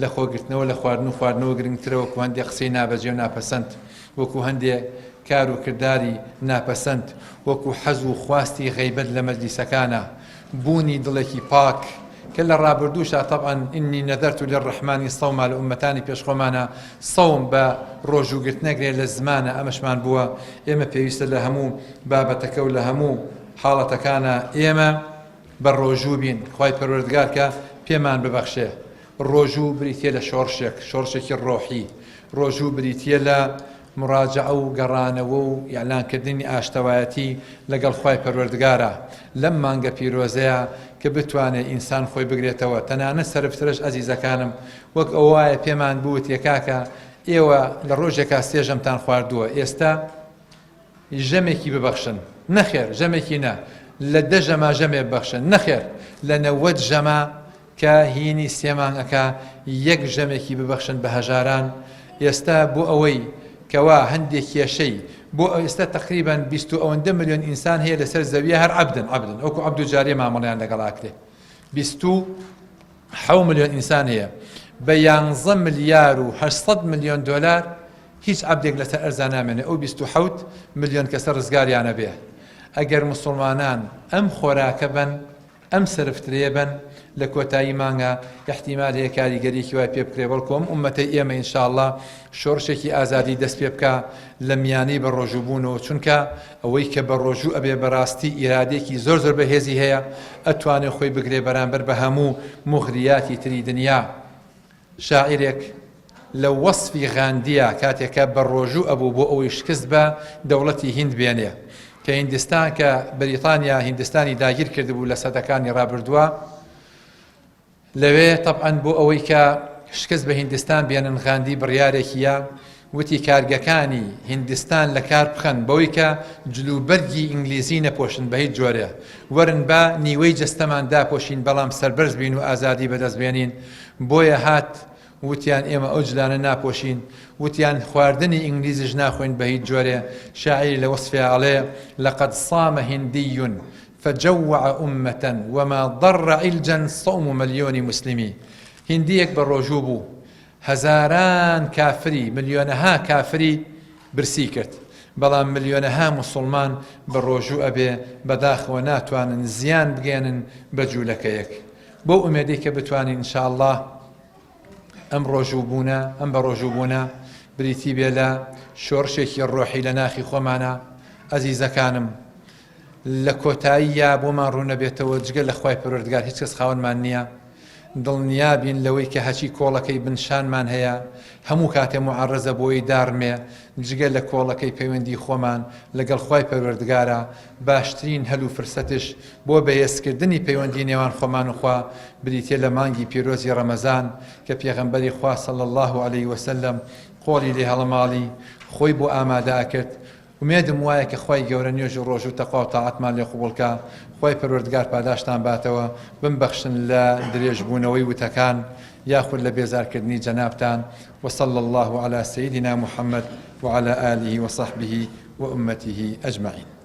لە خۆگرتنەوە لە خواردن و خواردنەوە گرنگترە وەکو هەندێک قسەی نابەجێ و ناپەسەند وەکو هەندێک کار و کرداری ناپەسەند وەکو حەز و خواستی غەیبەت لە مەجلیسەکانا بوونی دڵێکی پاک کە لە ڕابردووشا طبعا انی نذرت للرحمن صوما لە ئوممەتانی پێش خۆمانا صوم بە ڕۆژوو گرتنەگرێ لە زمانە ئەمەشمان بووە ئێمە پێویستە لە هەموو بابەتەکە و لە هەموو حاڵەتەکانا ئێمە بە ڕۆژوو بین خوای پەروەردگار کە پێمان ببەخشێ ڕۆژوو بریتیە لە شۆڕشێک شۆڕشێکی ڕۆحی ڕۆژوو بریتیە لە مڕاجعە و گەڕانەوە و ئیعلانکردنی ئاشتەوایەتی لەگەڵ خوای پەروەردگارا لەم مانگە پیرۆزەیا کە بتوانێ ئینسان خۆی بگرێتەوە تەنانەت سەرفترەش ئەزیزەکانم وەک ئەوە وایە پێمان بوترێ کاکە ئێوە لە ڕۆژێکا سێ ژەمتان خواردووە ئێستا ژەمێکی ببەخشن نەخێر ژەمێکی نا لە دە ژەما ژەمێ ببەخشن نەخێر لە 90 ژەما کە هینی سێ مانگ ئەکا یەک ژەمێکی ببەخشن بە هەژاران ئێستا بۆ ئەوەی کەوا هەندێک کێشەی بۆ ئێستا تقریبا 20 ئەوەندە ملیۆن ئینسان هەیە لەسەر زەویە هەر عەبدن عەبدن وەکو عەبد و جاریە مامەڵەیان لەگەڵ ئاکرێ 27 ملیۆن ئینسان هەیە بە یانزە ملیار و 800 ملیۆن دۆلار هیچ عەبدێک لەسەر ئەرزا نامێنێ ئەو 27 ملیۆن کەسە ڕزگاریانە بێ ئەگەر مسلمانان ئەم خۆراکە بن ئەم سەرفترەیە بن لە کۆتایی مانگا ئیحتیمال هەیە کاریگەریەکی وای پێ بکرێ بەڵکو ئەم ئوممەتەی ئێمە ان شاء اللە شۆڕشێکی ئازادی دەست پێ بکا لە میانەی بە ڕۆژوو بوونەوە چونکە ئەوەی کە بە ڕۆژوو ئەبێ بەڕاستی ئیرادێکی زۆر زۆر بەهێزی هەیە ئەتوانێ خۆی بگرێ بەرامبەر بە هەموو موغریاتی تری دنیا. شاعیرێک لە وەسفی غاندییە کاتێک کە بە ڕۆژوو ئەبوو بۆ ئەوەی شکست بە دەوڵەتی هیند بێنێ کە هیندستان کە بەریتانیا هیندستانی داگیر کردبوو لە سەدەکانی ڕابردووە لەوێ تەبعەن بۆ ئەوەی کە شکست بە هیندستان بێنن غاندی بڕیارێکیە وتی کارگەکانی هیندستان لە کار بخەن بەوەی کە جلوبەرگی ئینگلیزی نەپۆشن بە هیچ جۆرێ وەرن با نیوەی جەستەمان داپۆشین بەڵام سەربەرز بین و ئازادی بەدەست بێنین بۆیە هات وتیان ئێمە ئەو جلانە ناپۆشین وتیان خواردنی ئینگلیزیش ناخۆین بە هیچ جۆرێ شاعیری لە وەسفیا ئەڵێ لقد صام هندی فجوع امة وما ضر علجا صوم ملیۆن مسلمی هیندیەک بە ڕۆژوو بوو هەزاران کافری ملیۆنەها کافری برسی کرد بەڵام ملیۆنەها موسوڵمان بە ڕۆژوو ئەبێ بەداخەوە ناتوانن زیان بگەیەنن بە جولەکەیەک بەو ئومێدەی کە بتوانین ان شاء اللە ئەم ڕۆژوو بوونە ئەم بە ڕۆژوو بوونە بریتی بێ لە شۆڕشێکی ڕۆحی لە ناخی خۆمانە ئەزیزەکانم لە کۆتاییا بۆمان ڕوونەبێتەوە جگە لە خوای پەروەردگار هیچ کەس خاوەنمان نییە دڵنیا بین لەوەی کە هەچی کۆڵەکەی بن شانمان هەیە هەموو کاتێ موعەڕەزە بۆی داڕمێ جگە لە کۆڵەکەی پەیوەندی خۆمان لەگەڵ خوای پەروەردگارا باشترین هەل و فرسەتش بۆ بەهێزکردنی پەیوەندی نێوان خۆمان و خوا بریتیە لە مانگی پیرۆزی ڕەمەزان کە پێغەمبەری خوا صلی اللە علیه وسلم قۆڵی لێ هەڵەماڵی خۆی بۆ ئامادە ئەکرد ئومێدم وایە کە خوای گەورە نوێژ و ڕۆژوو تەقوا و تاعەتمان لێ قبوڵ کا، خوای پەروەردگار پاداشتان باتەوە، بمبەخشن لە درێژ بوونەوەی وتەکان یاخود لە بێزار کردنی جەنابتان، وصلی اللە علی سیدنا محمد وعلی آله وصحبه وامته اجمعین.